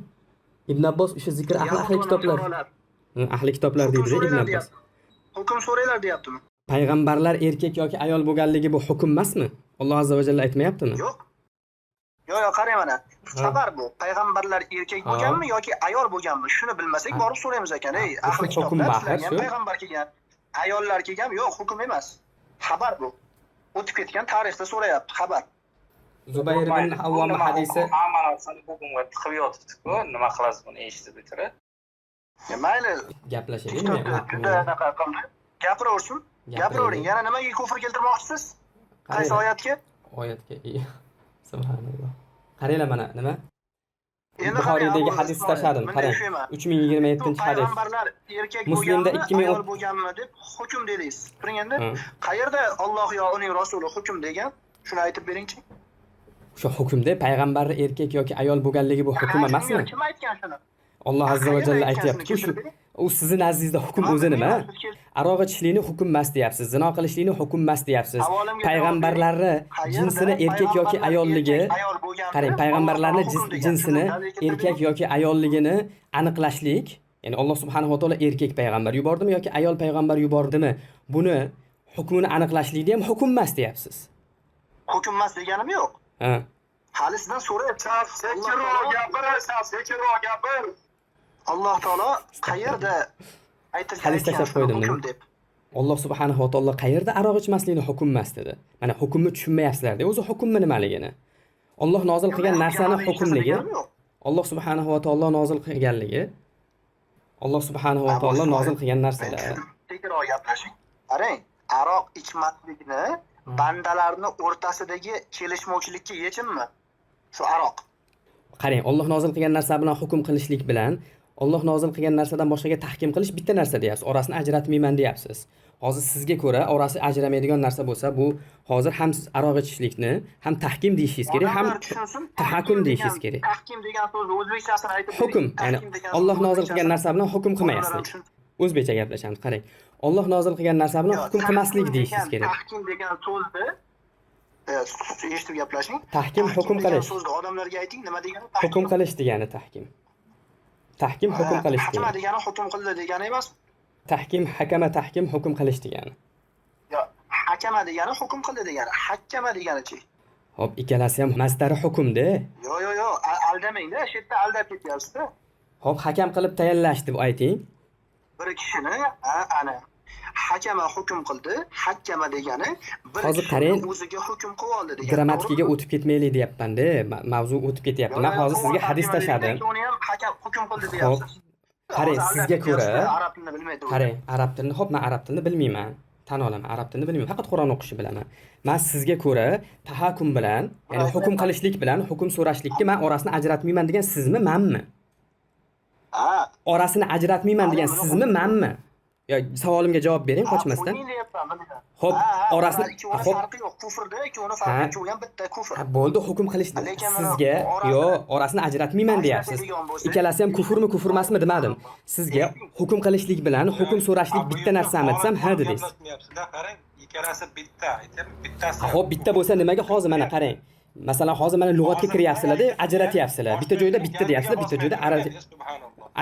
Ibn Abbos o'sha zikr ahli ahli kitoblar. Ahli kitoblar deydi Ibn Abbos. Hukm so'ranglar deyaptimi? Payg'ambarlar erkak yoki ayol bo'lganligi bu hukm emasmi? Alloh azza va jalla aytmayaptimi? Yo'q. Yo'q, yo'q, qarang mana. Xabar bu. Payg'ambarlar erkak bo'lganmi yoki ayol bo'lganmi? Shuni bilmasak borib so'raymiz ekan. Ey, ahli kitoblar, sizlarga ham payg'ambar kelgan, ayollar kelgan, yo'q, hukm emas. Xabar bu. O'tib ketgan tarixda so'rayapti, xabar. Zubayr ibn Avvom hadisi hamma narsani bugunga tiqib yotibdi-ku, nima qilasiz buni eshitib o'tirib? Mayli, gaplashaylik. Gapiraversin. Gapiravering. Yana nimaga kufr keltirmoqchisiz? Qaysi oyatga? Oyatga. Subhanalloh. Qaranglar mana nima? Buxoriydagi hadis tashladim. Qarang. 3027-hadis. Payg'ambarlar erkak bo'lganmi, ayol bo'lganmi deb hukm dedingiz. Turing endi. Qayerda Alloh yo uning rasuli hukm degan? Shuni aytib beringchi. O'sha hukmda payg'ambarning erkak yoki ayol bo'lganligi bu hukm emasmi? Kim aytgan shuni? Alloh azza va jalla aytayapti-ku shu. U sizni nazdingizda hukm o'zi nima? Aroq ichishlikni hukm emas deyapsiz, zino qilishlikni hukm emas deyapsiz. Payg'ambarlarni jinsini erkak yoki ayolligi, qarang, payg'ambarlarni jinsini erkak yoki ayolligini aniqlashlik, ya'ni Alloh subhanahu va taolo erkak payg'ambar yubordimi yoki ayol payg'ambar yubordimi, buni hukmini aniqlashlikni ham hukm emas deyapsiz. Hukm emas deganim yo'q. Ha. Hali sizdan so'rayapman. Sekinroq gapir, sekinroq gapir. Alloh taolo qayerda aytilgan hadis tashlab qo'ydim deb. Alloh subhanahu va taolo qayerda aroq ichmaslikni hukm emas dedi. Mana hukmni tushunmayapsizlar-da, o'zi hukmni nimaligini. Alloh nozil qilgan narsani hukmligi, Alloh subhanahu va taolo nozil qilganligi, Alloh subhanahu va taolo nozil qilgan narsalar. Sekinroq gaplashing. Qarang, aroq ichmaslikni bandalarni o'rtasidagi kelishmovchilikka yechimmi? Shu aroq. Qarang, Alloh nozil qilgan narsa bilan hukm qilishlik bilan Alloh nozil qilgan narsadan boshqaga tahkim qilish bitta narsa deyapsiz. Orasini ajratmayman deyapsiz. Hozir sizga ko'ra orasi ajramaydigan narsa bo'lsa, bu hozir ham siz aroq ichishlikni ham tahkim deyishingiz kerak, ham tahakkum deyishingiz kerak. Tahkim degan so'zni o'zbekchasini aytib bering. Hukm, ya'ni Alloh nozil qilgan narsa bilan hukm qilmaysiz. O'zbekcha gaplashamiz, qarang. Alloh nozil qilgan narsa bilan hukm qilmaslik deyishingiz kerak. Tahkim degan so'zni Eshitib gaplashing. Tahkim hukm qilish. So'zni odamlarga ayting, nima degani? Hukm qilish degani tahkim. Tahkim hukm qilish Hakama degani. degani hukm qildi degani emas. Tahkim hakama tahkim hukm qilish degani. Yo, hakama degani hukm qildi degani. Hakama deganichi? Xo'p, ikkalasi ham masdari hukmda. Yo, yo, yo, aldamang-da, shu yerda aldab ketyapsiz-da. Xo'p, hakam qilib tayinlash deb ayting. Bir kishini, ana hakama hukm qildi, hakama degani bir Hozir kishini qarang, o'ziga hukm qilib oldi degani. Grammatikaga o'tib ketmaylik deyapman-da, mavzu o'tib ketyapti. Men hozir sizga hadis tashladim. Uni ham hakam hukm qildi Xo'p, deyapsiz. qarang, sizga ko'ra arab tilini bilmaydi. Qarang, arab tilini, xo'p, men arab tilini bilmayman. Tan olaman, arab tilini bilmayman. Faqat Qur'on o'qishni bilaman. Men sizga ko'ra tahakum bilan, ya'ni hukm qilishlik bilan hukm so'rashlikka men orasini ajratmayman degan sizmi, manmi? Ha. Orasini ajratmayman degan sizmi, manmi? Yo, savolimga javob bering, qochmasdan. Xo'p, orasini xo'p farqi yo'q, kufrda ikkovini farqi, ikkovi ham bitta kufr. Ha, bo'ldi, hukm qilish sizga, yo, orasini ajratmayman deyapsiz. Ikkalasi ham kufrmi, kufr emasmi demadim. Sizga hukm qilishlik bilan hukm so'rashlik bitta narsami desam, ha dedingiz. Qarang, ikkalasi bitta, aytyapman, bittasi. Xo'p, bitta bo'lsa nimaga hozir mana qarang. Masalan, hozir mana lug'atga kiryapsizlar-da, ajratyapsizlar. Bitta joyda bitta deyapsizlar, bitta joyda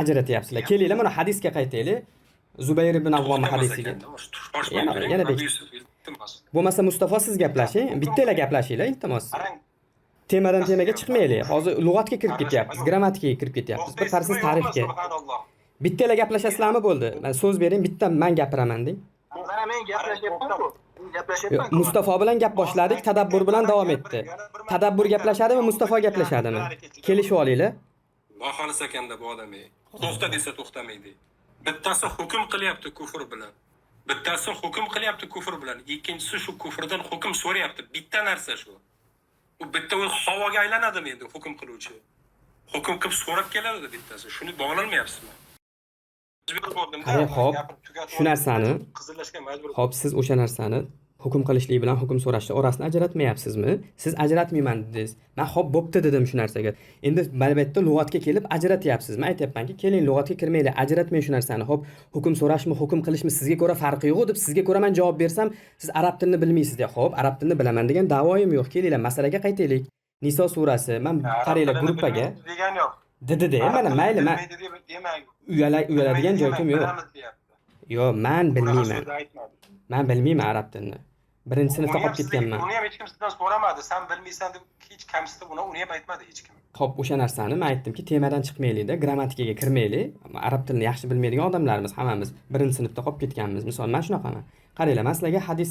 ajratyapsizlar. Kelinglar, mana hadisga qaytaylik. Zubayr ibn Avvom hadisiga. Yana bo'lmasa Mustafa siz gaplashing, bittalar gaplashinglar, iltimos. Temadan temaga chiqmaylik. Hozir lug'atga kirib ketyapmiz, grammatikaga kirib ketyapmiz. Bir qarasiz tarixga. Bittalar gaplashasizlarmi bo'ldi? Men so'z bering, bitta men gapiraman deng. Mana men gaplashyapman-ku. Gaplashyapman. Mustafa bilan gap boshladik, tadabbur bilan davom etdi. Tadabbur gaplashadimi, Mustafa gaplashadimi? Kelishib olinglar. Noxolis ekanda bu odam. To'xta desa to'xtamaydi. Bittasi hukm qilyapti kufr bilan. Bittasi hukm qilyapti kufr bilan. Ikkinchisi shu kufrdan hukm so'rayapti. Bitta narsa shu. U bitta u havoga aylanadimi endi hukm qiluvchi? Hukm qilib so'rab keladi bittasi. Shuni bog'lanmayapsizmi? Qarang, xo'p, shu narsani qizillashga majbur. Xo'p, siz o'sha narsani hukm qilishlik bilan hukm so'rashni orasini ajratmayapsizmi? Siz ajratmayman dedingiz. Men xo'p bo'pti dedim shu narsaga. Endi albatta lug'atga kelib ajratyapsiz. Men aytyapmanki, keling lug'atga kirmaylik, ajratmang shu narsani. Xo'p, hukm so'rashmi, hukm qilishmi sizga ko'ra farqi yo'q deb sizga ko'ra men javob bersam, siz arab tilini bilmaysiz deya. Xo'p, arab tilini bilaman degan da'voyim yo'q. Kelinglar, masalaga qaytaylik. Niso surasi, men qaranglar gruppaga degan yo'q. Dedi-da, mana mayli, men uyaladigan joyim yo'q. Yo'q, men bilmayman. Men bilmayman arab tilini. Birinchi sinfda qolib ketganman. Uni ham hech kim sizdan so'ramadi. Sen bilmaysan deb hech kamsitib uni ham aytmadi hech kim. Xo'p, o'sha narsani men aytdimki, temadan chiqmaylik-da, grammatikaga kirmaylik. Arab tilini yaxshi bilmaydigan odamlarmiz hammamiz. Birinchi sinfda qolib ketganmiz. Misol men shunaqaman. Qaranglar, men sizlarga hadis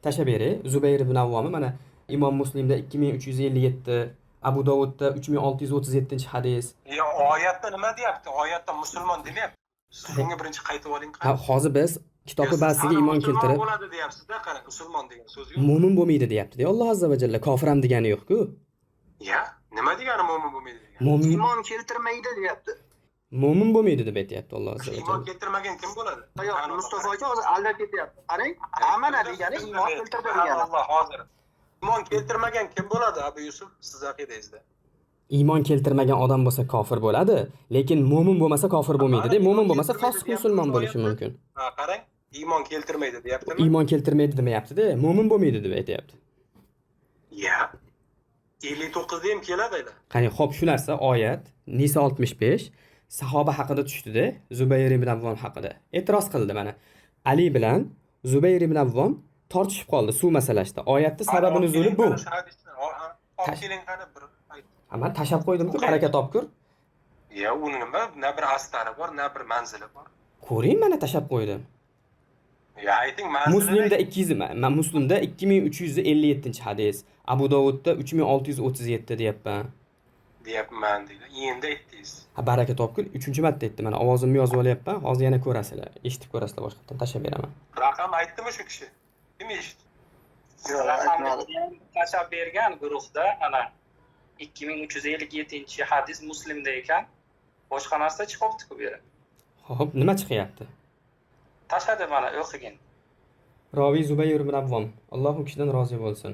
tashlab beray. Zubayr ibn Avvom mana Imom Muslimda 2357, Abu Dovudda 3637-hadis. Yo, oyatda nima deyapti? Oyatda musulmon demayapti. Siz shunga birinchi qaytib oling. Ha, hozir biz kitobi ba'ziga iymon keltirib bo'ladi deyapsiz-da, qarang, musulmon degan so'z yo'q. Mo'min bo'lmaydi deyapti-da. Alloh azza va jalla kofir ham degani yo'q-ku. Ya, nima degani mo'min bo'lmaydi degani? Mo'min iymon keltirmaydi deyapti. Mo'min bo'lmaydi deb aytayapti Alloh azza va jalla. Iymon keltirmagan kim bo'ladi? Yo'q, Mustafa aka hozir aldab ketyapti. Qarang, amana degani iymon keltirdi degani. Alloh hozir. Iymon keltirmagan kim bo'ladi Abu Yusuf siz aqidangizda? Iymon keltirmagan odam bo'lsa kofir bo'ladi, lekin mo'min bo'lmasa kofir bo'lmaydi-da. Mo'min bo'lmasa fosiq musulmon bo'lishi mumkin. Ha, qarang, iymon keltirmaydi deyaptimi? Iymon keltirmaydi demayapti-da, mo'min bo'lmaydi deb aytayapti. Ya. 59 da ham keladi ayla. Qarang, xo'p, shu narsa oyat Niso 65 sahoba haqida tushdi-da, Zubayr ibn Avvom haqida. E'tiroz qildi mana. Ali bilan Zubayr ibn Avvom tortishib qoldi suv masalasida. Oyatning sababi nuzuli bu. Olib keling qani bir. Men tashab qo'ydim-ku, baraka topkur. Ya, uni nima, na bir astari bor, na bir manzili bor. Ko'ring, mana tashab qo'ydim. Ya, ayting, manzili. Muslimda 200, Muslimda 2357-hadis, Abu Dovudda 3637 deyapman. Deyapman deydi. Endi aytdingiz. Ha, baraka topkur, 3-marta aytdim. Mana ovozimni yozib olyapman. Hozir yana ko'rasizlar, eshitib ko'rasizlar, boshqatdan tashab beraman. Raqam aytdimi shu kishi? Kim eshitdi? Raqamni tashab bergan guruhda ana 2357-hadis Muslimda ekan. Boshqa narsa chiqibdi-ku bu yerga. Xo'p, nima chiqyapti? Tashadi mana, o'qigin. Roviy Zubayr ibn Avvom, Alloh u kishidan rozi bo'lsin.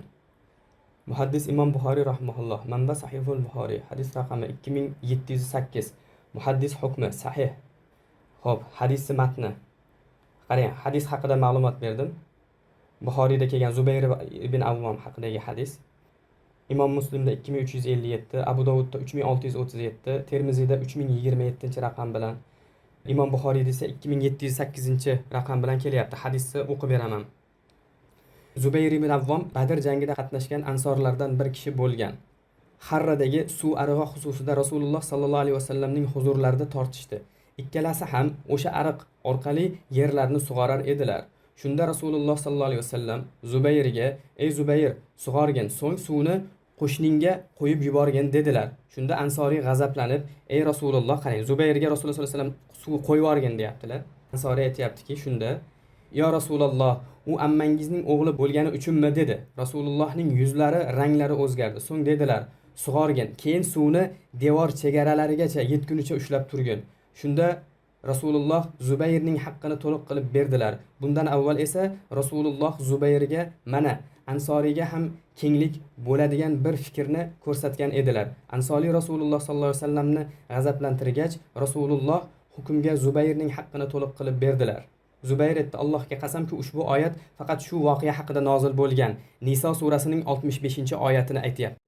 Muhaddis Imom Buxoriy rahimahulloh, manba Sahihul Buxoriy, hadis raqami 2708. Muhaddis hukmi sahih. Xo'p, hadisning matni. Qarang, hadis haqida ma'lumot berdim. Buxoriyda kelgan Zubayr ibn Avvom haqidagi hadis. Imom Muslimda 2357, Abu Dovudda 3637, Termiziyda 3027 raqam bilan, Imom Buxoriyda esa 2708 raqam bilan kelyapti. Hadisni o'qib beraman. Zubayr ibn Avvom Badr jangida qatnashgan ansorlardan bir kishi bo'lgan. Harradagi suv arig'i xususida Rasululloh sallallohu alayhi vasallamning huzurlarida tortishdi. Ikkalasi ham o'sha ariq orqali yerlarni sug'orar edilar. Shunda Rasululloh sallallohu alayhi vasallam Zubayrga: "Ey Zubayr, sug'orgin, so'ng suvni qo'shningga qo'yib yuborgin" dedilar. Shunda Ansoriy g'azablanib: "Ey Rasululloh, qarang, Zubayrga Rasululloh sallallohu alayhi vasallam suv qo'yib yuborgin deyaptilar. Ansoriy aytyaptiki, shunda: "Yo Rasululloh, u ammangizning o'g'li bo'lgani uchunmi?" dedi. Rasulullohning yuzlari, ranglari o'zgardi. So'ng dedilar: "Sug'orgin, keyin suvni devor chegaralarigacha yetgunicha ushlab turgin." Shunda Rasululloh Zubayrning haqqini to'liq qilib berdilar. Bundan avval esa Rasululloh Zubayrga mana Ansoriyga ham kenglik bo'ladigan bir fikrni ko'rsatgan edilar. Ansoriy Rasululloh sallallohu alayhi vasallamni g'azablantirgach, Rasululloh hukmga Zubayrning haqqini to'liq qilib berdilar. Zubayr aytdi: "Allohga qasamki, ushbu oyat faqat shu voqea haqida nozil bo'lgan." Niso surasining 65-oyatini aytyapti.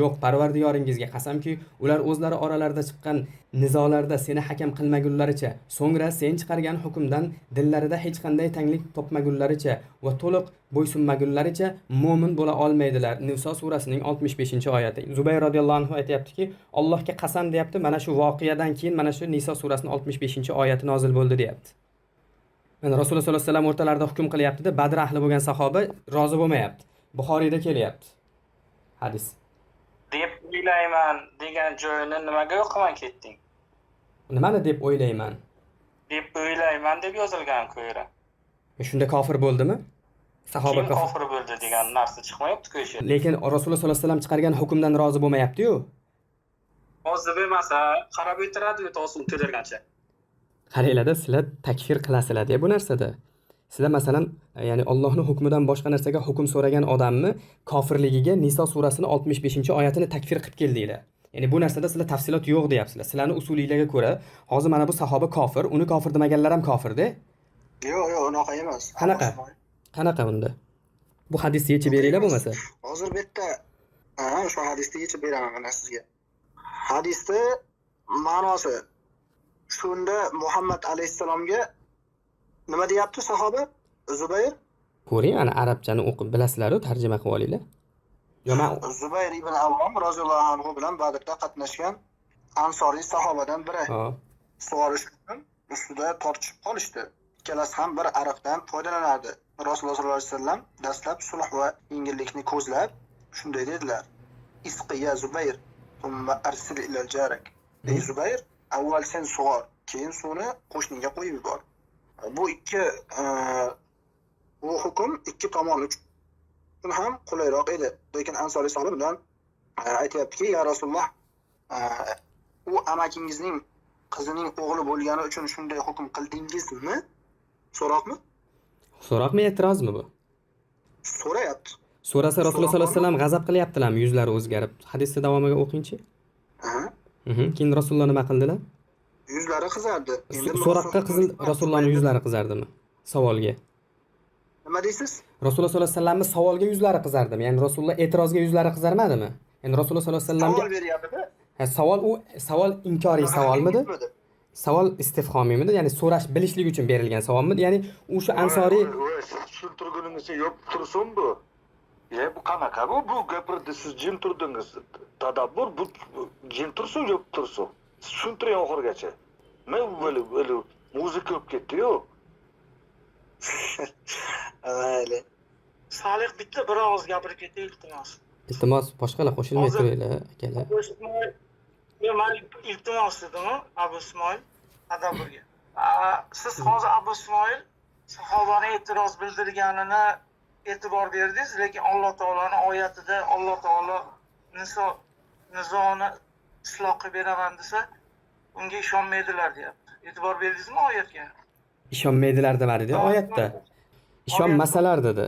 Yo'q, Parvardigoringizga qasamki, ular o'zlari oralarida chiqqan nizolarda seni hakam qilmagunlaricha, so'ngra sen chiqargan hukmdan dillarida hech qanday tanglik topmagunlaricha va to'liq bo'ysunmagunlaricha mo'min bo'la olmaydilar. Niso surasining 65-oyati. Zubayr radhiyallohu anhu aytyaptiki, Allohga qasam deyapti, mana shu voqeadan keyin mana shu Niso surasining 65-oyati nozil bo'ldi deyapti. Mana Rasululloh sollallohu alayhi vasallam o'rtalarida hukm qilyapti-da, Badr ahli bo'lgan sahoba rozi bo'lmayapti. Buxoriyda kelyapti hadis. Deb o'ylayman degan joyini nimaga o'qimay ketding? Nimani deb o'ylayman? Deb o'ylayman deb yozilgan ku yerda. Shunda kofir bo'ldimi? Sahoba Kim kofir bo'ldi degan narsa chiqmayapti-ku o'sha. Lekin Rasululloh sollallohu alayhi vasallam chiqargan hukmdan rozi bo'lmayapti-yu. Rozi bo'lmasa, qarab o'tiradi-yu to'sin to'ldirgancha. Qaranglar-da, sizlar takfir qilasizlar-da bu narsada. Sizlar masalan, ya'ni Allohning hukmidan boshqa narsaga hukm so'ragan odamni kofirligiga Niso surasining 65-oyatini takfir qilib keldinglar. Ya'ni bu narsada sizlar tafsilot yo'q deyapsizlar. Sizlarning usulinglarga ko'ra, hozir mana bu sahoba kofir, uni kofir demaganlar ham kofir-da. Yo'q, yo'q, unaqa emas. Qanaqa? Qanaqa unda? Bu hadisni yechib beringlar bo'lmasa. Hozir bu yerda, shu hadisni yechib beraman mana sizga. Hadisda ma'nosi shunda Muhammad alayhissalomga nima deyapti sahoba Zubayr? Ko'ring, ana arabchani o'qib bilasizlar-ku, tarjima qilib olinglar. Yo, men Zubayr ibn Avvom roziyallohu anhu bilan Badrda qatnashgan ansoriy sahobadan biri. Sug'orish uchun ustida tortishib qolishdi. Ikkalasi ham bir ariqdan foydalanardi. Rasululloh sollallohu alayhi vasallam dastlab sulh va yengillikni ko'zlab shunday dedilar: "Isqi ya Zubayr, thumma arsil ila jarak." Ey Zubayr, avval sen sug'or, keyin suvni qo'shningga qo'yib yubor. Bu ikki bu hukm ikki tomon uchun ham qulayroq edi. Lekin ansoriy sahoba bundan aytyaptiki, ya Rasululloh, u amakingizning qizining o'g'li bo'lgani uchun shunday hukm qildingizmi? So'roqmi? So'roqmi, e'tirozmi bu? So'rayapti. So'rasa Rasululloh sollallohu alayhi vasallam g'azab qilyaptilarmi, yuzlari o'zgarib? Hadisni davomiga o'qingchi. Keyin Rasululloh nima qildilar? Yuzlari qizardi. Endi so'roqqa qizil Rasulullohning yuzlari qizardimi? Savolga. Nima deysiz? Rasululloh sollallohu alayhi vasallamning savolga yuzlari qizardimi? Ya'ni Rasululloh e'tirozga yuzlari qizarmadimi? Ya'ni Rasululloh sollallohu alayhi vasallamga savol beryapti-da. Ha, savol u savol inkoriy savolmidi? Savol istifhomiymi? Ya'ni so'rash, bilishlik uchun berilgan savolmidi? Ya'ni u shu ansoriy siz tushuntirguningizcha yo'q tursin bu. Bu qanaqa bu? Bu gapirdi, siz jim turdingiz. Tadabbur bu jim tursin, yo'q tursin. Siz tushuntiring oxirigacha. Men böyle muzika bo'lib ketdi-yu. Mayli. Salih bitta bir og'iz gapirib ketay, iltimos. Iltimos, boshqalar qo'shilmay turinglar, akalar. Men iltimos dedim, Abu Ismoil tadabburga. Siz hozir Abu Ismoil sahobani e'tiroz bildirganini e'tibor berdingiz, lekin Alloh taoloning oyatida Alloh taolo nizoni isloh qilib beraman desa, unga ishonmaydilar deyapti. E'tibor berdingizmi oyatga? Ishonmaydilar demadi-da oyatda. Ishonmasalar dedi.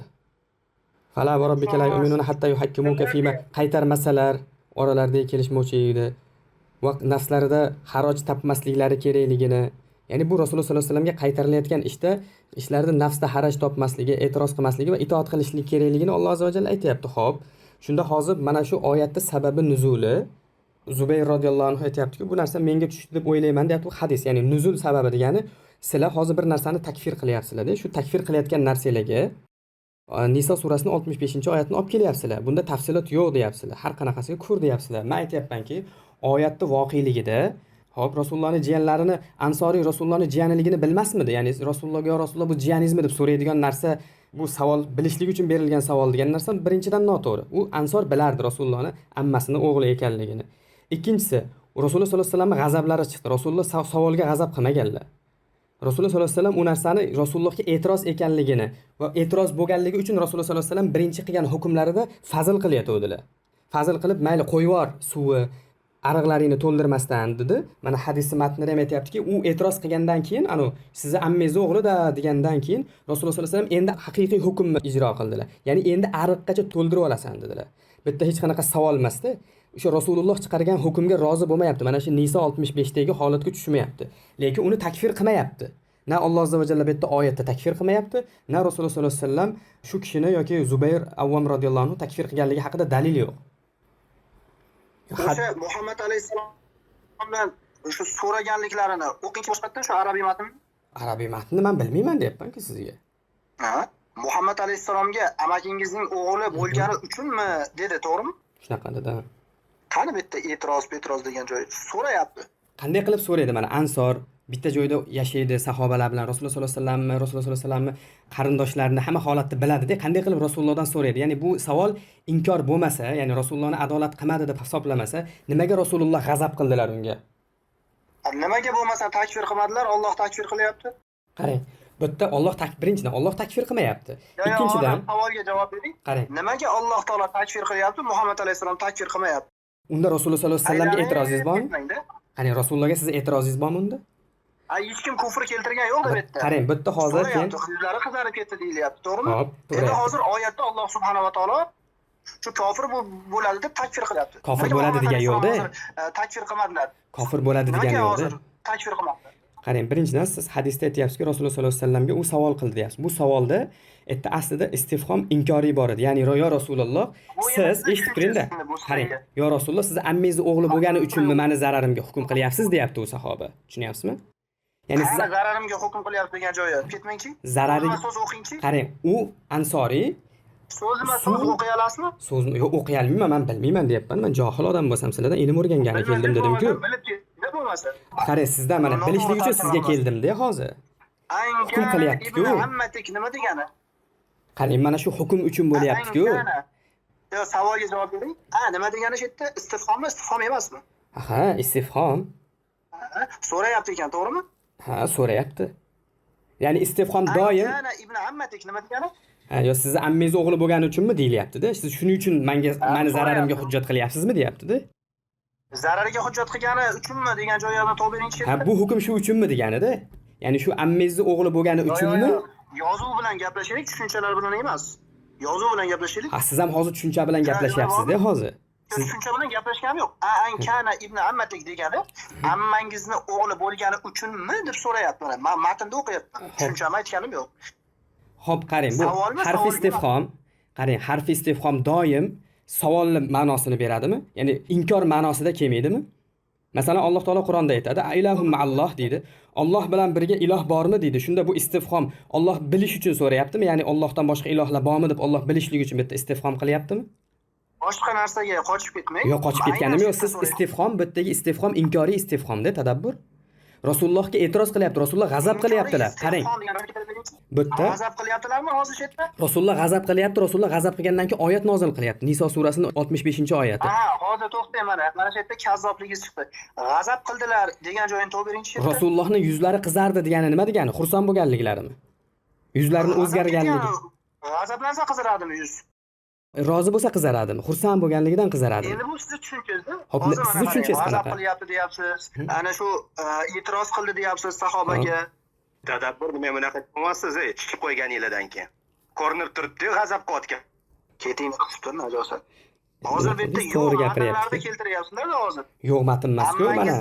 Fala va robbika la yu'minuna hatta yuhakkimuka fima, qaytarmasalar oralaridagi kelishmovchilikni va nafslarida haroj topmasliklari kerakligini, ya'ni bu Rasululloh sollallohu alayhi vasallamga qaytarilayotgan ishda ishlarda nafsda haraj topmasligi, e'tiroz qilmasligi va itoat qilishlik kerakligini Alloh azza va jalla aytayapti. Xo'p, Shunda hozir mana shu oyatni sababi nuzuli Zubayr roziyallohu anhu aytyaptiki, bu narsa menga tushdi deb o'ylayman deyapti. Bu hadis, ya'ni nuzul sababi degani sizlar hozir bir narsani takfir qilyapsizlar-da. Shu takfir qilayotgan narsalarga Niso surasining 65-oyatini olib kelyapsizlar. Bunda tafsilot yo'q deyapsizlar. Har qanaqasiga kufr deyapsizlar. Men aytyapmanki, oyatni voqeligida, hop, Rasulullohning jiyanlarini Ansoriy Rasulullohning jiyaniligini bilmasmidi? Ya'ni Rasulullohga yo Rasululloh bu jiyaningizmi deb so'raydigan narsa, bu savol bilishlik uchun berilgan savol degan narsa birinchidan noto'g'ri. U Ansor bilardi Rasulullohni ammasini o'g'li ekanligini. Ikkinchisi, Rasululloh sollallohu alayhi vasallam g'azablari chiqdi. Rasululloh savolga g'azab qilmaganlar. Rasululloh sollallohu alayhi vasallam u narsani Rasulullohga e'tiroz ekanligini va e'tiroz bo'lganligi uchun Rasululloh sollallohu alayhi vasallam birinchi qilgan hukmlarida fazl qilyotgandilar. Fazl qilib, mayli qo'yvor suvi ariqlaringni to'ldirmasdan dedi. Mana hadisni matnida ham aytyaptiki, u e'tiroz qilgandan keyin, anu sizni ammangiz o'g'li-da degandan keyin Rasululloh sollallohu alayhi vasallam endi haqiqiy hukmni ijro qildilar. Ya'ni endi ariqqacha to'ldirib olasan dedilar. Bu yerda hech qanaqa savol emasda. O'sha Rasululloh chiqargan hukmga rozi bo'lmayapti. Mana shu Niso 65dagi holatga tushmayapti. Lekin uni takfir qilmayapti. Na Alloh azza va jalla bu yerda oyatda takfir qilmayapti, na Rasululloh sollallohu alayhi vasallam shu kishini yoki Zubayr Avvom roziyallohu anhu takfir qilganligi haqida dalil yo'q. O'sha Muhammad alayhissalomdan o'sha so'raganliklarini o'qingchi boshqatdan shu arabiy matnni. Arabiy matnni men bilmayman deyapman-ku sizga. Ha? Muhammad alayhissalomga amakingizning o'g'li bo'lgani uchunmi dedi, to'g'rimi? Shunaqa dedi. Qani bitta e'tiroz degan joyi so'rayapti. Qanday qilib so'raydi? Mana Ansor bitta joyda yashaydi sahobalar bilan, Rasululloh sollallohu alayhi vasallamni, Rasululloh sollallohu alayhi vasallamni qarindoshlarini hamma holatni biladida, qanday qilib Rasulullohdan so'raydi? Ya'ni bu savol inkor bo'lmasa, ya'ni Rasulullohni adolat qilmadi deb hisoblamasa, nimaga Rasululloh g'azab qildilar unga? Nimaga bo'lmasa takfir qilmadilar, Alloh takfir qilyapti. Qarang, bu yerda Alloh birinchidan Alloh takfir qilmayapti. Ikkinchidan savolga javob bering. Qarang. Nimaga Alloh taolo takfir qilyapti, Muhammad alayhisalom takfir qilmayapti? Unda Rasululloh sollallohu alayhi vasallamga e'tirozingiz bormi? Qarang, Rasulullohga sizni e'tirozingiz bormi unda? Hech kim kufr keltirgan yo'q deb aytdi. Qarang, bu yerda hozir keyin yuzlari qizarib ketdi deyilyapti, to'g'rimi? Endi hozir oyatda Alloh subhanahu va taolo shu kofir bo'ladi deb takfir qilyapti. Kofir bo'ladi degan yo'qda. Takfir qilmadilar. Kofir bo'ladi degan yo'qda. Takfir qilmadilar. Qarang, birinchidan siz hadisda aytyapsizki, Rasululloh sollallohu alayhi vasallamga u savol qildi deyapsiz. Bu savolda aytdi aslida istifhom inkoriy bor edi. Ya'ni yo Rasululloh, siz eshitib turingda. Qarang, yo Rasululloh, siz ammangiz o'g'li bo'lgani uchunmi meni zararimga hukm qilyapsiz deyapti u sahoba. Tushunyapsizmi? Ya'ni siz zararimga hukm qilyapti degan joyi ketmangchi. Zarari so'z o'qingchi. Qarang, u Ansoriy so'zma so'z o'qiy olasizmi? So'zni yo'q o'qiy olmayman, men bilmayman deyapman. Men johil odam bo'lsam sizlardan ilm o'rgangani keldim dedim-ku. Bilib ketdi bo'lmasa. Qarang, sizdan mana bilishlik uchun sizga keldim-da hozir. Hukm qilyapti-ku. Ammatik nima degani? Qarang, mana shu hukm uchun bo'lyapti-ku. Yo'q, savolga javob bering. Ha, nima degani shu yerda? Istifhommi, istifhom emasmi? Ha, istifhom. So'rayapti ekan, to'g'rimi? Ha, so'rayapti. Ya'ni istifhom doim ibn ammatik nima degani? Ha, yo sizni ammangiz o'g'li bo'lgani uchunmi deyilyapti-da. Siz shuning uchun menga meni zararimga hujjat qilyapsizmi deyapti-da. Zarariga hujjat qilgani uchunmi degan joyga to'g'ri beringchi. Ha, bu hukm shu uchunmi deganida. Ya'ni shu ammangizni o'g'li bo'lgani uchunmi? Yozuv bilan gaplashaylik, tushunchalar bilan emas. Yozuv bilan gaplashaylik. Ha, siz ham hozir tushuncha bilan gaplashyapsiz-da hozir. Siz tushuncha bilan gaplashganim yo'q. An kana ibn ammatik degani ammangizni o'g'li bo'lgani uchunmi deb so'rayapti mana. Men matnda o'qiyapman. Tushunchani aytganim yo'q. Xo'p, qarang, bu harf istifhom, qarang, harf istifhom doim savolni ma'nosini beradimi? Ya'ni inkor ma'nosida kelmaydimi? Masalan, Alloh taolo Qur'onda aytadi, "Ilahum ma'alloh" deydi. Alloh bilan birga iloh bormi deydi. Shunda bu istifhom Alloh bilish uchun so'rayaptimi? Ya'ni Allohdan boshqa ilohlar bormi deb Alloh bilishligi uchun bu yerda istifhom qilyaptimi? Boshqa narsaga qochib ketmang. Yo'q, qochib ketganim yo'q. Siz istifhom, bu yerdagi istifhom inkoriy istifhomda tadabbur. Rasulullohga e'tiroz qilyapti, Rasululloh g'azab qilyaptilar. Qarang. Bu yerda g'azab qilyaptilarmi hozir shu yerda? Rasululloh g'azab qilyapti, Rasululloh g'azab qilgandan keyin oyat nozil qilyapti. Niso surasining 65-oyati. Ha, hozir to'xtang mana. Mana shu yerda kazzobligingiz chiqdi. G'azab qildilar degan joyini topib beringchi. Rasulullohning yuzlari qizardi degani nima degani? Xursand bo'lganliklarini. Yuzlarini o'zgarganligi. G'azablansa qizaradimi yuz? Rozi bo'lsa qizaradimi? Xursand bo'lganligidan qizaradimi? Endi bu sizni tushunchangiz-da. Xo'p, sizni tushunchangiz qanaqa? G'azab qilyapti deyapsiz. Ana shu e'tiroz qildi deyapsiz sahobaga. Tadabbur nima bunaqa bo'lmassiz, chiqib qo'yganinglardan keyin. Ko'rinib turibdi, g'azab qilayotgan. Keting qilib tur najosat. Hozir bu yerda to'g'ri yo'q gapiryapsiz. Keltiryapsizlar hozir. Yo'q matn emas-ku mana.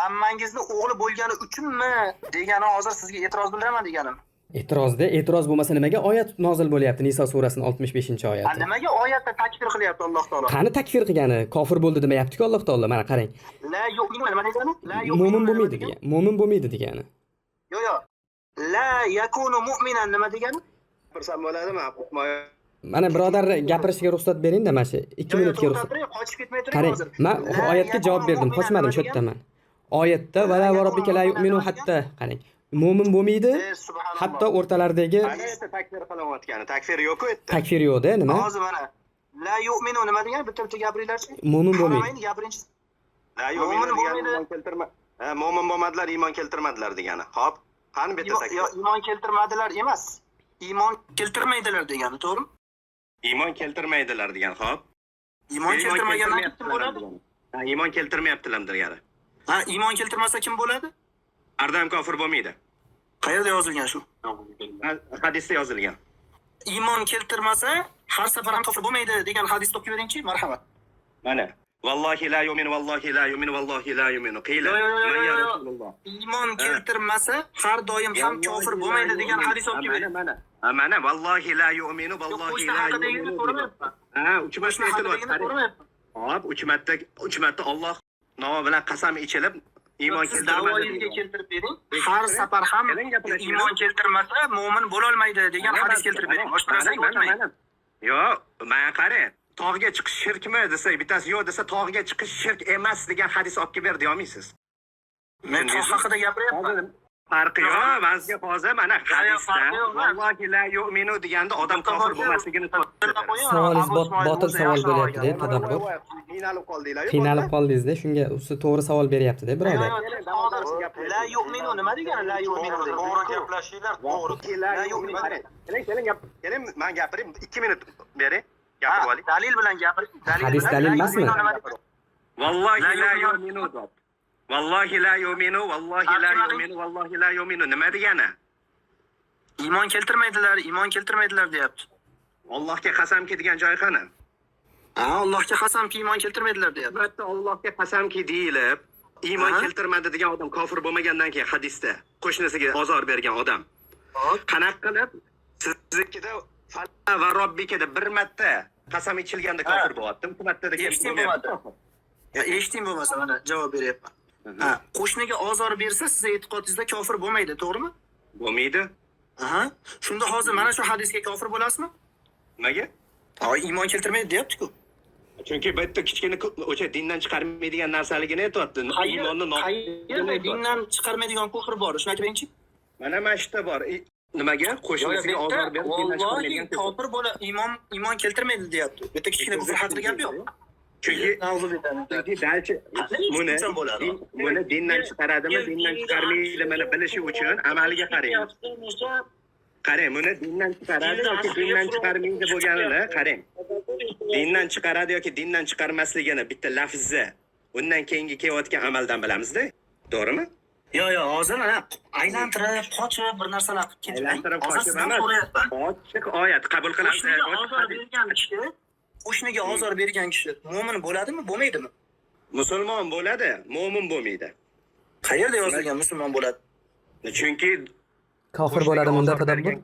Ammangizni o'g'li bo'lgani uchunmi degani hozir sizga e'tiroz bildiraman deganim. E'tirozda e'tiroz bo'lmasa nimaga oyat nozil bo'lyapti Niso surasining 65-oyati? Nimaga oyatda takfir qilyapti Alloh taolo? Qani takfir qilgani? Kofir bo'ldi demayapti-ku Alloh taolo. Mana qarang. La yu'minu nima degani? La yu'minu Mo'min bo'lmaydi degan. Mo'min bo'lmaydi degani. Yo'q, yo'q. La yakunu mu'minan nima degani? Gapirsam bo'ladimi? Mana birodarni gapirishiga ruxsat bering-da, mana shu 2 minutga ruxsat. Qochib ketmay turing Qarang, hozir. men oyatga javob berdim, qochmadim, shu yerdaman. Oyatda va la robbika la yu'minu hatta, qarang. Mo'min bo'lmaydi, hatto o'rtalaridagi Ana yerda takfir qilinayotgani. Takfir yo'q-ku yerda. Takfir yo'q-da, nima? Hozir mana la yu'minu nima degani? Bitta-bitta gapiringlarchi. Mo'min bo'lmaydi. Gapiringchi. La yu'minu degani iymon keltirma. Ha, mo'min bo'lmadilar, iymon keltirmadilar degani. Xo'p, qani bu yerda takfir? Yo'q, iymon keltirmadilar emas. Iymon keltirmaydilar degani, to'g'rimi? Iymon keltirmaydilar degan, xo'p. Iymon keltirmagandan kim bo'ladi? Ha, iymon keltirmayaptilar degani. Ha, iymon keltirmasa kim bo'ladi? Ardam kofir bo'lmaydi. Qayerda yozilgan shu? Hadisda yozilgan. Iymon keltirmasa har safar ham kofir bo'lmaydi degan hadisni o'qib beringchi, marhamat. Mana. Vallohi la yu'minu, vallohi la yu'minu, vallohi la yu'minu. Qila. Iymon keltirmasa har doim ham kofir bo'lmaydi degan hadis o'qib bering. Mana. Mana vallohi la yu'minu, vallohi la yu'minu. Ha, 3 marta aytilyapti. Hop, 3 marta Alloh nomi bilan qasam ichilib iymon keltirmadi. Keltirib bering. Har safar ham iymon keltirmasa mo'min bo'lolmaydi degan hadis keltirib bering. Boshqa narsaga o'tmang. Yo'q, mana qarang. Tog'ga chiqish shirkmi desa, bittasi yo'q desa, tog'ga chiqish shirk emas degan hadis olib kelib ber deya olmaysiz. Men tog' haqida gapiryapman. Farqi yo'q, men sizga hozir mana hadisda vallohi la yu'minu deganda odam kofir bo'lmasligini Savolingiz botil savol bo'lyapti-da, tadabbur. Qiynalib qoldinglar. Qiynalib qoldingiz-da, shunga siz to'g'ri savol beryapti-da, birodar. La yu'minu nima degani? La yu'minu. To'g'ri gaplashinglar, to'g'ri. La yu'minu. Keling, keling, keling, men gapiring, 2 minut bering. Gapirib oling. Dalil bilan gapiring. Hadis dalil emasmi? Vallohi la yu'minu. Vallohi la yu'minu, vallohi la yu'minu, vallohi la yu'minu nima degani? Iymon keltirmaydilar, iymon keltirmaydilar deyapti. Allohga qasamki degan joyi qani? Ha, Allohga qasamki iymon keltirmaydilar deyapti. Albatta Allohga qasamki deyilib, iymon keltirmadi degan odam kofir bo'lmagandan keyin hadisda qo'shnisiga ozor bergan odam. Qanaqa qilib siznikida fala va robbikada bir marta qasam ichilganda kofir bo'lyapti, ikki martada Eshiting bo'lmadi. Ya eshiting bo'lmasa mana javob beryapman. Ha, qo'shniga ozor bersa siz e'tiqodingizda kofir bo'lmaydi, to'g'rimi? Bo'lmaydi. Aha. Shunda hozir mana shu hadisga kofir bo'lasizmi? Nimaga? Ha, iymon keltirmaydi deyapti-ku. Chunki bu yerda kichkina o'sha dindan chiqarmaydigan narsaligini aytyapti. Iymonni qayerda dindan chiqarmaydigan kufr bor? Shuni aytib beringchi. Mana shu yerda bor. Nimaga? Qo'shnisiga ozor berib dindan chiqarmaydigan kofir bo'la iymon keltirmaydi deyapti. Bu yerda kichkina kufr haqida gap yo'q. Chunki dalchi buni dindan chiqaradimi, dindan chiqarmaydimi bilishi uchun amaliga qarang. Qarang, buni dindan chiqaradi yoki dindan chiqarmaydi bo'lganini qarang. Dindan chiqaradi yoki dindan chiqarmasligini bitta lafzi, undan keyingi kelayotgan amaldan bilamizda. To'g'rimi? Yo'q, yo'q, hozir mana aylantirib, qochib bir narsalar qilib ketmang. Hozir sizdan so'rayapman. Ochiq oyat qabul qilamiz. Qo'shniga ozor bergan kishi mo'min bo'ladimi, bo'lmaydimi? Musulmon bo'ladi, mo'min bo'lmaydi. Qayerda yozilgan musulmon bo'ladi? Chunki kofir bo'ladi bunda tadabbur.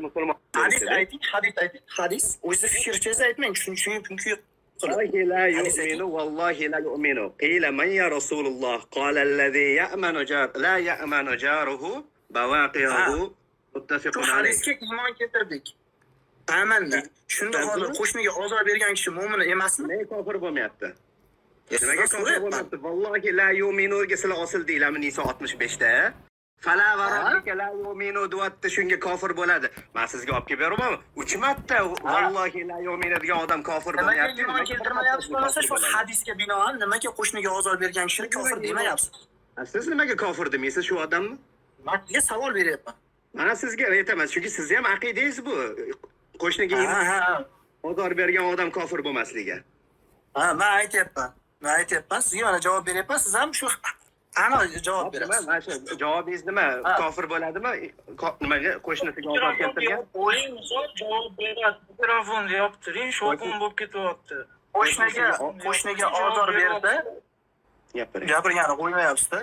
Musulmon. Hadis ayting, hadis ayting, hadis. O'zingiz fikrchangizni aytmang, chunki Vallohi la yu'minu, vallohi la yu'minu. Qila man ya Rasululloh? Qala allazi ya'manu jar la ya'manu jaruhu bawaqiyahu muttafiqun alayh. Hadisga iymon keltirdik. Amanna. Shunda hozir qo'shniga ozor bergan kishi mo'min emasmi? Nega kofir bo'lmayapti? Nimaga kofir bo'lmayapti? Vallohi la yu'minuga sizlar osildinglarmi Niso 65 da? Fala va robbika la yu'minu deyapti, shunga kofir bo'ladi. Men sizga olib kelib beraman. 3 marta vallohi la yu'minu degan odam kofir bo'lyapti. Nimaga iymon keltirmayapsiz bo'lmasa shu hadisga binoan nimaga qo'shniga ozor bergan kishini kofir demayapsiz? Siz nimaga kofir demaysiz shu odamni? Men sizga savol beryapman. Mana sizga aytaman, chunki sizni ham aqidangiz bu. Qo'shniga ozor bergan odam kofir bo'lmasligi. Ha, men aytyapman. Men aytyapman, sizga mana javob beryapman, siz ham shu aniq javob berasiz. Mana shu javobingiz nima? Kofir bo'ladimi? Nimaga qo'shnisiga ozor keltirgan? O'yin misol javob beradi. Mikrofonni yoptiring, shovqin bo'lib ketyapti. Qo'shniga ozor bersa, gapiring. Gapirgani qo'ymayapsiz-da.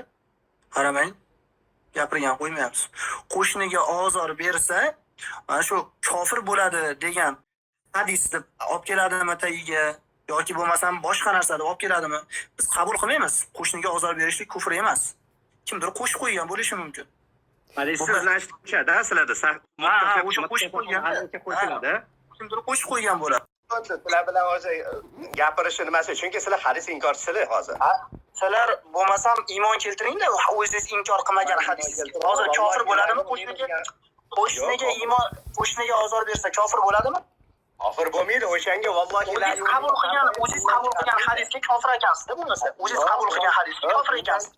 Qaramang. Gapirgan qo'ymayapsiz. Qo'shniga ozor bersa, mana shu kofir bo'ladi degan hadis deb olib keladimi tagiga yoki bo'lmasam boshqa narsa deb olib keladimi? Biz qabul qilmaymiz. Qo'shniga ozor berishlik kufr emas. Kimdir qo'shib qo'ygan bo'lishi mumkin. Hadis значит qo'shadi, sizlarda. Ha, o'sha qo'shib qo'ygan. Qo'shiladi. Kimdir qo'shib qo'ygan bo'ladi. Sizlar bilan hozir gapirishi nimasi? Chunki sizlar hadis inkorchisizlar hozir. Sizlar bo'lmasam iymon keltiringda, o'zingiz inkor qilmagan hadisingizga. Hozir kofir bo'ladimi qo'shniga? Qo'shniga iymon, qo'shniga ozor bersa kofir bo'ladimi? Kofir bo'lmaydi o'shanga, vallohi la O'zingiz qabul qilgan, o'zingiz qabul qilgan hadisga kofir ekansizda bo'lmasa. O'zingiz qabul qilgan hadisga kofir ekansiz.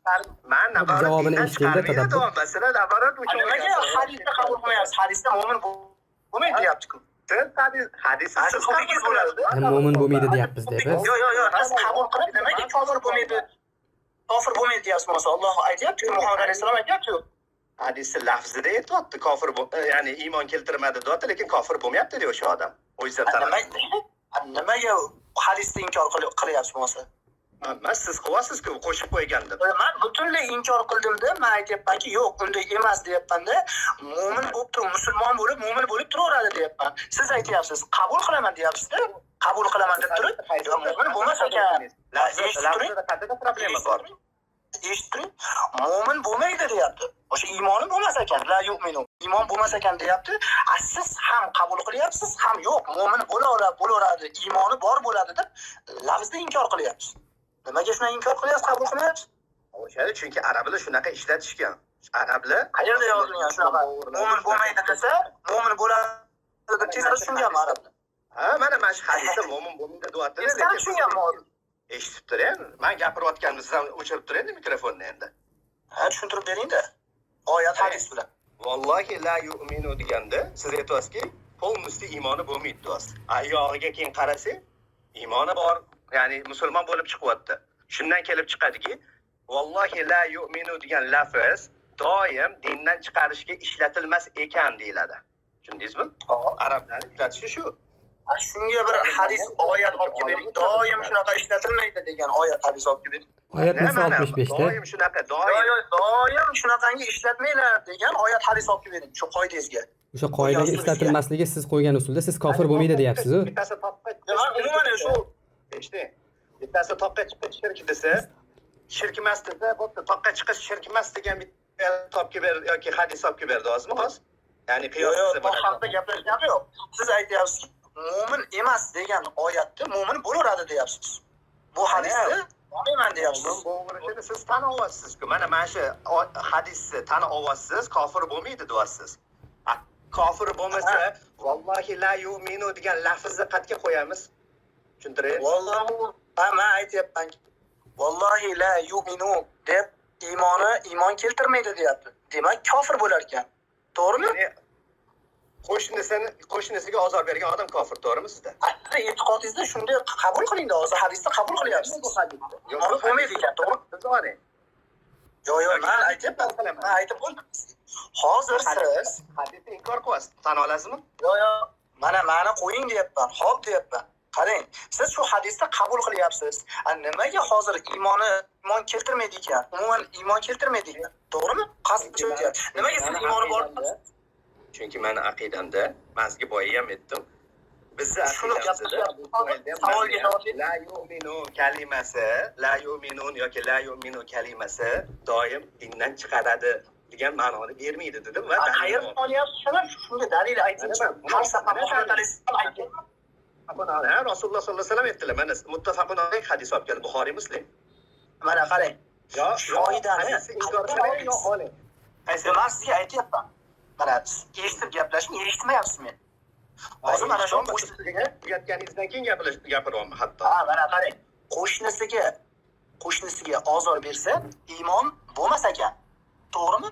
Man naborat Javobini dindan eshitingda, chiqarmaydi, tadabbur. Sizlar naborat uchun Nimaga hadisni qabul qilmayapsiz? Hadisda mo'min bo'lmaydi deyapti-ku. Siz hadis Siz qabul bo'ladi. Mo'min bo'lmaydi deyapmiz deb. Yo'q, yo'q, yo'q. Siz qabul qilib nimaga kofir bo'lmaydi? Kofir bo'lmaydi deyapsiz bo'lmasa. Alloh aytyapti-ku, Muhammad alayhisalom aytyapti-ku. Hadisi lafzida aytyapti, kofir, ya'ni iymon keltirmadi deyapti, lekin kofir bo'lmayapti deydi o'sha odam. O'zingiz ham Nimaga hadisni inkor qilyapsiz bo'lmasa? Mas siz qilyapsiz-ku, qo'shib qo'ygan deb. Men butunlay inkor qildimda, men aytyapmanki, yo'q, unday emas deyapman-da. Mo'min bo'lib turib, musulmon bo'lib, mo'min bo'lib turaveradi deyapman. Siz aytyapsiz, qabul qilaman deyapsiz-da. Qabul qilaman deb turib, mo'min bo'lmas ekan. Lafzida qanday problema bor? Eshitib turing. Mo'min bo'lmaydi deyapti. O'sha iymoni bo'lmas ekan, la yu'minu. Iymon bo'lmas ekan deyapti. A siz ham qabul qilyapsiz, ham yo'q, mo'min bo'laveradi, iymoni bor bo'ladi deb lafzda inkor qilyapsiz. Nimaga shunday inkor qilyapsiz, qabul qilmayapsiz? O'shani chunki arablar shunaqa ishlatishgan. Arablar qayerda yozilgan shunaqa? Mo'min bo'lmaydi desa, mo'min bo'ladi deb tezroq tushunganmi arablar? Ha, mana shu hadisda mo'min bo'lmaydi deyapti. Tezroq tushunganmi hozir? Eshitib turing. Men gapirayotganimni siz ham o'chirib turing mikrofonni endi. Ha, tushuntirib bering-da. Oyat hadis bilan. Vallohi la yu'minu deganda siz aytyapsizki, polностью iymoni bo'lmaydi deyapsiz. Oyog'iga keyin qarasak, iymoni bor, ya'ni musulmon bo'lib chiqyapti. Shundan kelib chiqadiki, vallohi la yu'minu degan lafz doim dindan chiqarishga ishlatilmas ekan deyiladi. Tushundingizmi? Arablar ishlatishi shu. Shunga bir hadis oyat olib kelib bering. Doim shunaqa ishlatilmaydi degan oyat hadis olib kelib bering. Oyat 65 da. Doim shunaqa, doim doim shunaqangi ishlatmanglar degan oyat hadis olib kelib bering shu qoidangizga. O'sha qoidaga ishlatilmasligi siz qo'ygan usulda siz kofir bo'lmaydi deyapsiz-ku. Bittasi toqqa Umuman shu eshiting. Bittasi toqqa chiqish shirk desa, shirk emas desa, bo'pti, toqqa chiqish shirk emas degan bitta topib ber yoki hadis olib kelib berdi hozirmi hozir? Ya'ni qiyos haqida gaplashgani yo'q. Siz aytyapsizki, mo'min emas degan oyatda mo'min bo'laveradi deyapsiz. Bu hadisni olmayman deyapsiz. Mo'min siz tan olyapsiz-ku. Mana shu hadisni tan olyapsiz, kofir bo'lmaydi deyapsiz. Kofir bo'lmasa, vallohi la yu'minu degan lafzni qatga qo'yamiz. Tushuntiring. Vallohu, men aytyapmanki, vallohi la yu'minu deb iymon keltirmaydi deyapti. Demak, kofir bo'lar ekan. To'g'rimi? Qo'shnisiga ozor bergan odam kofir, to'g'rimi sizda? E'tiqodingizda shunday qabul qiling-da, hozir hadisni qabul qilyapsiz. Yo'q, bo'lmaydi ekan, to'g'rimi? Siz oling. Yo'q, yo'q, men aytyapman, men aytib bo'ldim. Hozir siz hadisni inkor qilyapsiz. Tan olasizmi? Yo'q, yo'q. Mana meni qo'ying deyapman, xo'p deyapman. Qarang, siz shu hadisni qabul qilyapsiz. Nimaga hozir iymon keltirmaydi ekan? Umuman iymon keltirmaydi ekan. To'g'rimi? Qasd deyapti. Nimaga siz iymoni bor? Chunki meni aqidamda, men sizga boya ham aytdim. Bizni aqidamizda la yu'minu kalimasi, la yu'minun yoki la yu'minu kalimasi doim dindan chiqaradi degan ma'noni bermaydi dedim va qayerdan olyapsiz shuni? Shunga dalil aytingchi. Muhammad alayhissalom aytganmi? Ha, Rasululloh sollallohu alayhi vasallam aytdilar. Mana muttafaqun alayh hadis olib keldi Buxoriy, Muslim. Mana qarang. Yo, shohidani inkor qiling, yo oling. Men sizga aytyapman. Mana eshitib gaplashing, eshitmayapsiz meni. Hozir mana shu qo'shnisiga tugatganingizdan keyin gapiryapman hatto. Ha, mana qarang. Qo'shnisiga ozor bersa, iymon bo'lmas ekan. To'g'rimi?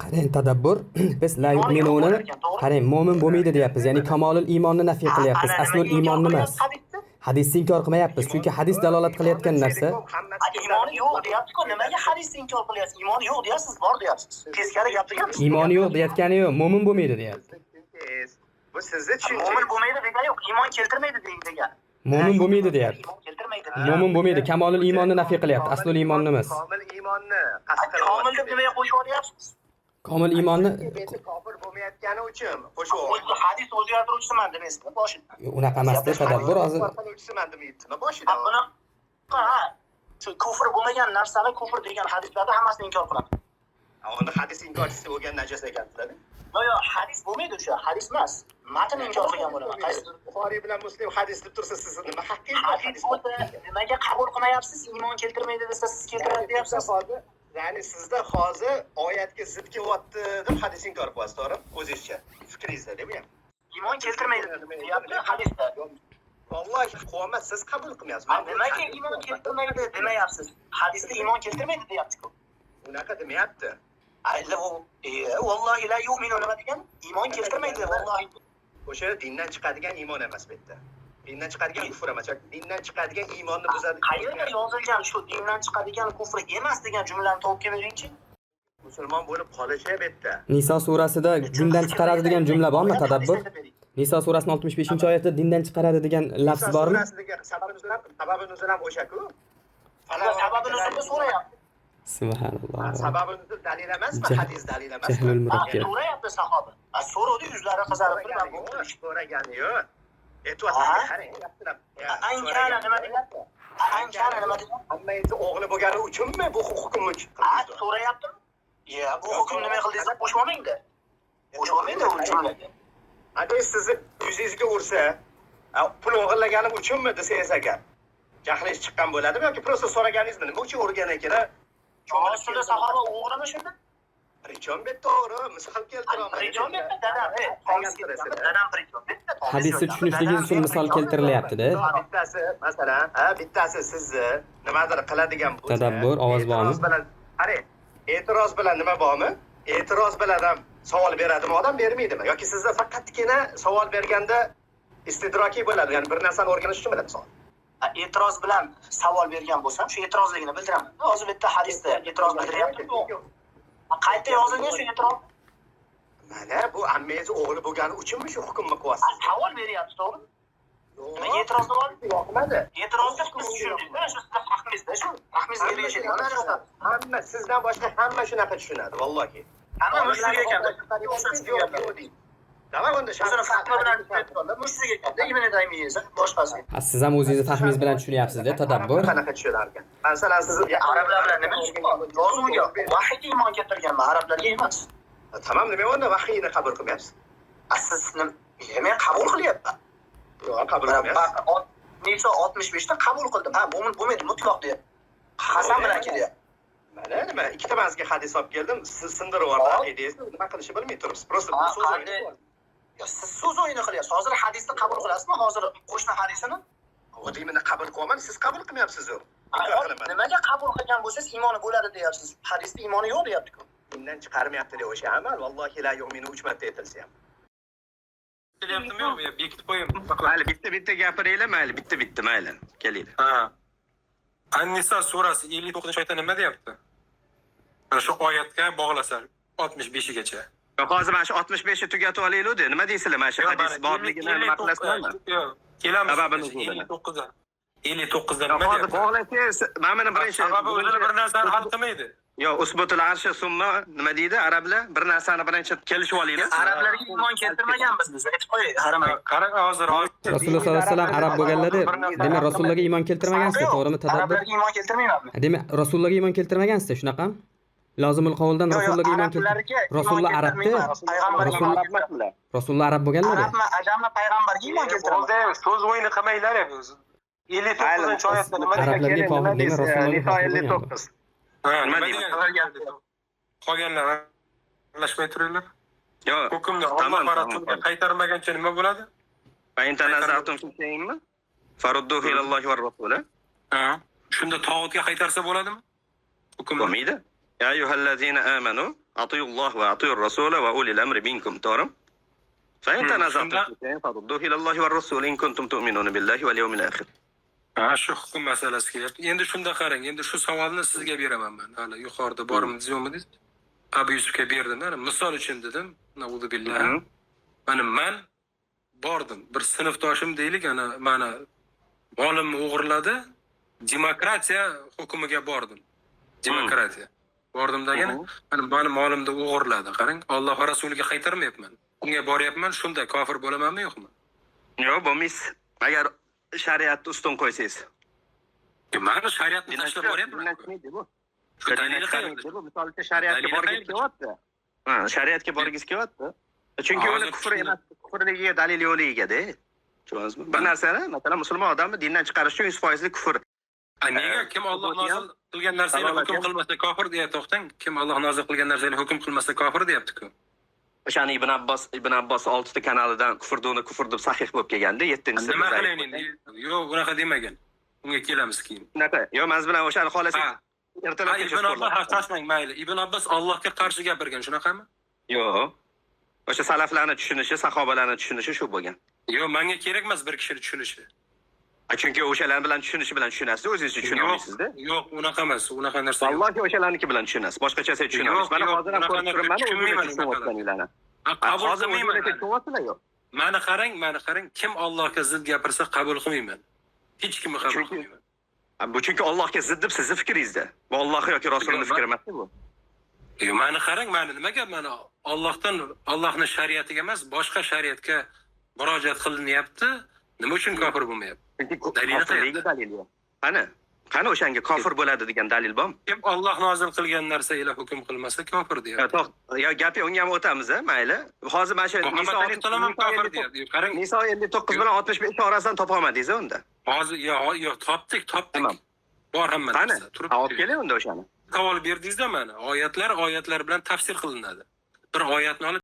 Qarang, tadabbur. Biz la yu'minuni qarang, mo'min bo'lmaydi deyapmiz. Ya'ni kamolul iymonni nafiy qilyapmiz. Aslul iymonni emas. Hadisni inkor qilmayapmiz, chunki hadis dalolat qilayotgan narsa. Iymoni yo'q deyapsiz-ku, nimaga hadisni inkor qilyapsiz? Iymoni yo'q deyapsiz, bor deyapsiz. Teskari gapirgansiz. Iymoni yo'q deyotgani yo'q, mo'min bo'lmaydi deyapti. Bu sizni tushunchangiz. Mo'min bo'lmaydi degani yo'q, iymon keltirmaydi degan. Mo'min bo'lmaydi deyapti. Iymon keltirmaydi. Mo'min bo'lmaydi, kamolul iymonni nafiy qilyapti, aslul iymonni emas. Komil iymonni qasd qilyapti. Komil deb nimaga qo'shib yuboryapsiz? Komil iymonni kofir bo'lmayotgani uchun qo'shib yubordi. Hadis o'zgartiruvchisiman demaysizmi boshida? Unaqa emasda, tadabbur hozir. Qiluvchisiman demayaptimi boshida? Buni ha, shu kufr bo'lmagan narsani kufr degan hadislarda hammasini inkor qilaman. Unda hadis inkorchisi bo'lgan najas ekansizlar. Yo'q, yo'q, hadis bo'lmaydi o'sha, hadis emas. Matn inkor qilgan bo'laman. Qaysidir Buxoriy bilan Muslim hadis deb tursa, siz nima haqqingiz bor? Hadis bo'lsa, nimaga qabul qilmayapsiz? Iymon keltirmaydi desa, siz keltiradi deyapsiz. Ya'ni sizda hozir oyatga zid kelyapti deb hadis inkor qilyapsiz, to'g'rimi? O'zingizcha fikringizda, bu ham. Iymon keltirmaydi deyapti hadisda. Vallohi qiyomat siz qabul qilmayapsiz. Nimaga iymon keltirmaydi demayapsiz? Hadisda iymon keltirmaydi deyapti-ku. Unaqa demayapti. Vallohi la yu'minu nima degan? Iymon keltirmaydi vallohi. O'sha dindan chiqadigan iymon emas bu yerda. Dindan chiqadigan kufr emas, yoki dindan chiqadigan iymonni buzadi. Qayerda yozilgan shu dindan chiqadigan kufr emas degan jumlani topib kelingchi? Musulmon bo'lib qolishi bu yerda. Niso surasida dindan chiqaradi degan jumla bormi, tadabbur? Niso surasining 65-oyatida dindan chiqaradi degan lafz bormi? Sababi nuzul ham o'sha-ku. Sababi nuzulni so'rayapti. Subhanalloh. Sababi nuzul dalil emasmi? Hadis dalil emasmi? Jahlul murakkab. So'rayapti sahoba. So'radi, yuzlari qizarib turib, so'ragani yo'q. E'tiborga qarang, yaxshilab. Ankana nima deyapti? Ankana nima deyapti? Hammangizni o'g'li bo'lgani uchunmi bu hukmni chiqdi? So'rayaptimi? Ya, bu hukm nima qildingiz deb qo'shib olmangda. Qo'shib olmangda u jumlaga. Agar sizni yuzingizga ursa, pul o'g'irlaganim uchunmi desangiz agar, jahlingiz chiqqan bo'ladimi yoki prosta so'raganingizmi? Nima uchun urgan ekan? Shunda sahoba o'g'rimi shunda? Причем bu to'g'ri, misol keltiraman. Причем bu dadam, dadam причем bu yerda. Hadisni tushunishligingiz uchun misol keltirilyapti-da. Bittasi, masalan, bittasi sizni nimadir qiladigan bo'lsa, tadabbur ovoz bormi? Qarang, e'tiroz bilan nima bormi? E'tiroz bilan ham savol beradimi odam, bermaydimi? Yoki sizda faqatgina savol berganda istidrokiy bo'ladi, ya'ni bir narsani o'rganish uchun bo'ladi savol. E'tiroz bilan savol bergan bo'lsam, shu e'tirozligini bildiraman. Hozir bu yerda hadisda e'tiroz bildiryapti. Qayta yozilgan shu e'tiroz. Mana bu ammangiz o'g'li bo'lgani uchunmi shu hukmni qilyapsiz? Savol beryapti, to'g'rimi? Nimaga e'tiroz bor? Yoqmadi. E'tirozni siz tushundingizda, shu sizni fahmingizda, shu fahmingizga ergashadigan narsa. Hamma sizdan boshqa hamma shunaqa tushunadi, vallohi. Hamma mushrik ekan. Tamam, unda o'zini fahmi bilan tushunadiganlar mushrik ekan. Ibn Taymiyya boshqasi. Siz ham o'zingizni fahmingiz bilan tushunyapsiz-da, tadabbur. Qanaqa tushunar ekan? Masalan, siz arablar bilan nima yozuvga, vahiyga iymon keltirganman, arablarga emas. Tamam, nima unda vahiyni qabul qilmayapsiz? Siz men qabul qilyapman. Yo'q, qabul qilmayapsiz. Niso 65 da qabul qildim. Ha, bo'lmaydi, mutlaq deyapti. Qasam bilan kelyapti. Mana nima, ikkita man sizga hadis olib keldim, siz sindirib yubordi aqidangizni, nima qilishni bilmay turibsiz. Prosta so'z o'yini. Yo, siz so'z o'yini qilyapsiz. Hozir hadisni qabul qilasizmi? Hozir qo'shni hadisini? O'zimni qabul qilaman, siz qabul qilmayapsiz-ku. Nimaga qabul qilgan bo'lsangiz iymoni bo'ladi deyapsiz. Hadisda iymoni yo'q deyapti-ku. Dindan chiqarmayapti deya o'sha amal, vallohi la yu'minu 3 marta aytilsa ham. Kelyaptimi yo'qmi? Bekitib qo'ying. Mayli, bitta-bitta gapiringlar, mayli, bitta-bitta, mayli. Kelinglar. Ha. An-Niso surasi 59-oyatda nima deyapti? Mana shu oyatga bog'lasa 65gacha. Yo'q, hozir mana shu 65 ni tugatib olaylik-da. Nima deysizlar mana shu hadis borligini nima qilasizlarmi? Yo'q, kelamiz. 59da. 59da nima deyapti? Hozir bog'lasangiz, mana buni birinchi sababi o'zini bir narsani hal qilmaydi. Yo'q, usbutul arshi summa nima deydi arablar? Bir narsani birinchi kelishib olaylik. Arablarga iymon keltirmaganmiz biz. Aytib qo'yay, haramay. Qarang, hozir Rasululloh sollallohu alayhi vasallam arab bo'lganlarda, demak Rasulullohga iymon keltirmagansiz, to'g'rimi tadabbur? Arablarga iymon keltirmaymanmi? Demak Rasulullohga iymon keltirmagansiz, shunaqami? Lozimul qavldan Rasulullohga iymon keltir. Rasululloh arabdi. Rasululloh arab bo'lganlar. Arabmi, ajammi payg'ambarga iymon keltiraman. So'z o'yini qilmanglar o'zi. 59-oyatda nima degan? Arablarga kofir demak Rasulullohga kofir bo'lgan. Ha, nima degan? Qolganlar aralashmay turinglar. Yo'q, hukmni Alloh va Rasulga qaytarmagancha nima bo'ladi? Fa in tanaza'tum fi shay'in farudduhu ila Allohi va rasuli. Ha, shunda tog'utga qaytarsa bo'ladimi? Hukm bo'lmaydi. Ya ayyuhallazina amanu atiyulloh va atiyur rasula va ulil amri minkum, to'g'rimi? Fa in tanaza'tum fi shay'in farudduhu ila Allohi va rasuli in kuntum tu'minuna billahi wal yawmil akhir. Ha, shu hukm masalasi kelyapti. Endi shunda qarang, endi shu savolni sizga beraman men. Hali yuqorida bormidingiz yo'qmidingiz? Abu Yusufga berdim. Mana misol uchun dedim, na'uzu billah. Mana men bordim, bir sinfdoshim deylik, ana mana Molimni o'g'irladi. Demokratiya hukmiga bordim. Demokratiya. Bordim degani, mana mani molimni o'g'irladi. Qarang, Alloh va rasuliga qaytarmayapman. Unga boryapman, shunda kofir bo'lamanmi, yo'qmi? Yo'q, bo'lmaysiz. Agar shariatni ustun qo'ysangiz. Mani shariatni tashlab boryapman. Bu. Shu dalili qayerda? Bu misol uchun shariatga Dalili borgisi qayerda? kelyapti. Ha, shariatga borgisi kelyapti. Chunki uni Hozir kufr tushundim. emas, kufrligiga dalil yo'qligiga-da. Tushundingizmi? Bir narsani, masalan, musulmon odamni dindan chiqarish uchun 100% kufr. A, nega kim Alloh nozil qilgan narsani Dalolat hukm ham. qilmasa kofir deyapti, to'xtang. Kim Alloh nozil qilgan narsani hukm qilmasa kofir deyapti-ku. O'shani Ibn Abbos oltita kanalidan kufr duni kufr deb sahih bo'lib kelganda, yettinchisi Nima qilayin endi? Yo'q, unaqa demagan. Unga kelamiz keyin. Shunaqa. Yo'q, man siz bilan o'shani xohlasangiz Ha, ertalabgacha Ibn Abbos, ha, shoshmang, mayli. Ibn Abbos Allohga qarshi gapirgan, shunaqami? Yo'q. O'sha salaflarni tushunishi, sahobalarni tushunishi shu bo'lgan. Yo'q, menga kerak emas bir kishini tushunishi. A, chunki o'shalar bilan tushunishi bilan tushunasiz, o'zingiz tushuna Yo'q, olmaysizda. yo'q, unaqa emas, unaqa narsa yo'q. Vallohi o'shalarniki bilan tushunasiz. Boshqachasi tushuna Yo'q, olmaysiz. Mana yo'q, hozir ham unaqa ko'rib narsa turibman, tushunmayman. o'zingiz tushunayotganinglarni. Ha, qabul Hozir qilmayman. o'zingiz tushunyapsizlar, yo'q. Mani qarang, mani qarang, kim Allohga zid gapirsa qabul qilmayman. Hech kimni qabul qilmayman. Bu chunki Allohga zid deb sizni fikringizda. Bu Alloh yoki Rasulning Yo'q, fikri emas bu. Yo'q, mani qarang, mani nimaga mani Allohdan, Allohning shariatiga emas, boshqa shariatga murojaat qilinyapti. Nima uchun kofir bo'lmayapti? Chunki Dalili kofirligiga qayerda? dalil yo'q. Qani? Qani o'shanga kofir bo'ladi degan dalil bormi? Kim Alloh nozil qilgan narsa ila hukm qilmasa kofir Yo, deyapti. yo, gapi unga ham o'tamiz, a, mayli. Hozir mana shu Muhammad alayhissalom ham kofir deyapti. Qarang, Niso 59 bilan 65 orasidan topa olmadingiz unda. Hozir yo'q, yo'q, topdik, topdik. Tamam. Bor hamma Qani? narsa. Turibdi. Ha, olib keling unda o'shani. Savol berdingizda mana. Oyatlar oyatlar bilan tafsir qilinadi. Bir oyatni olib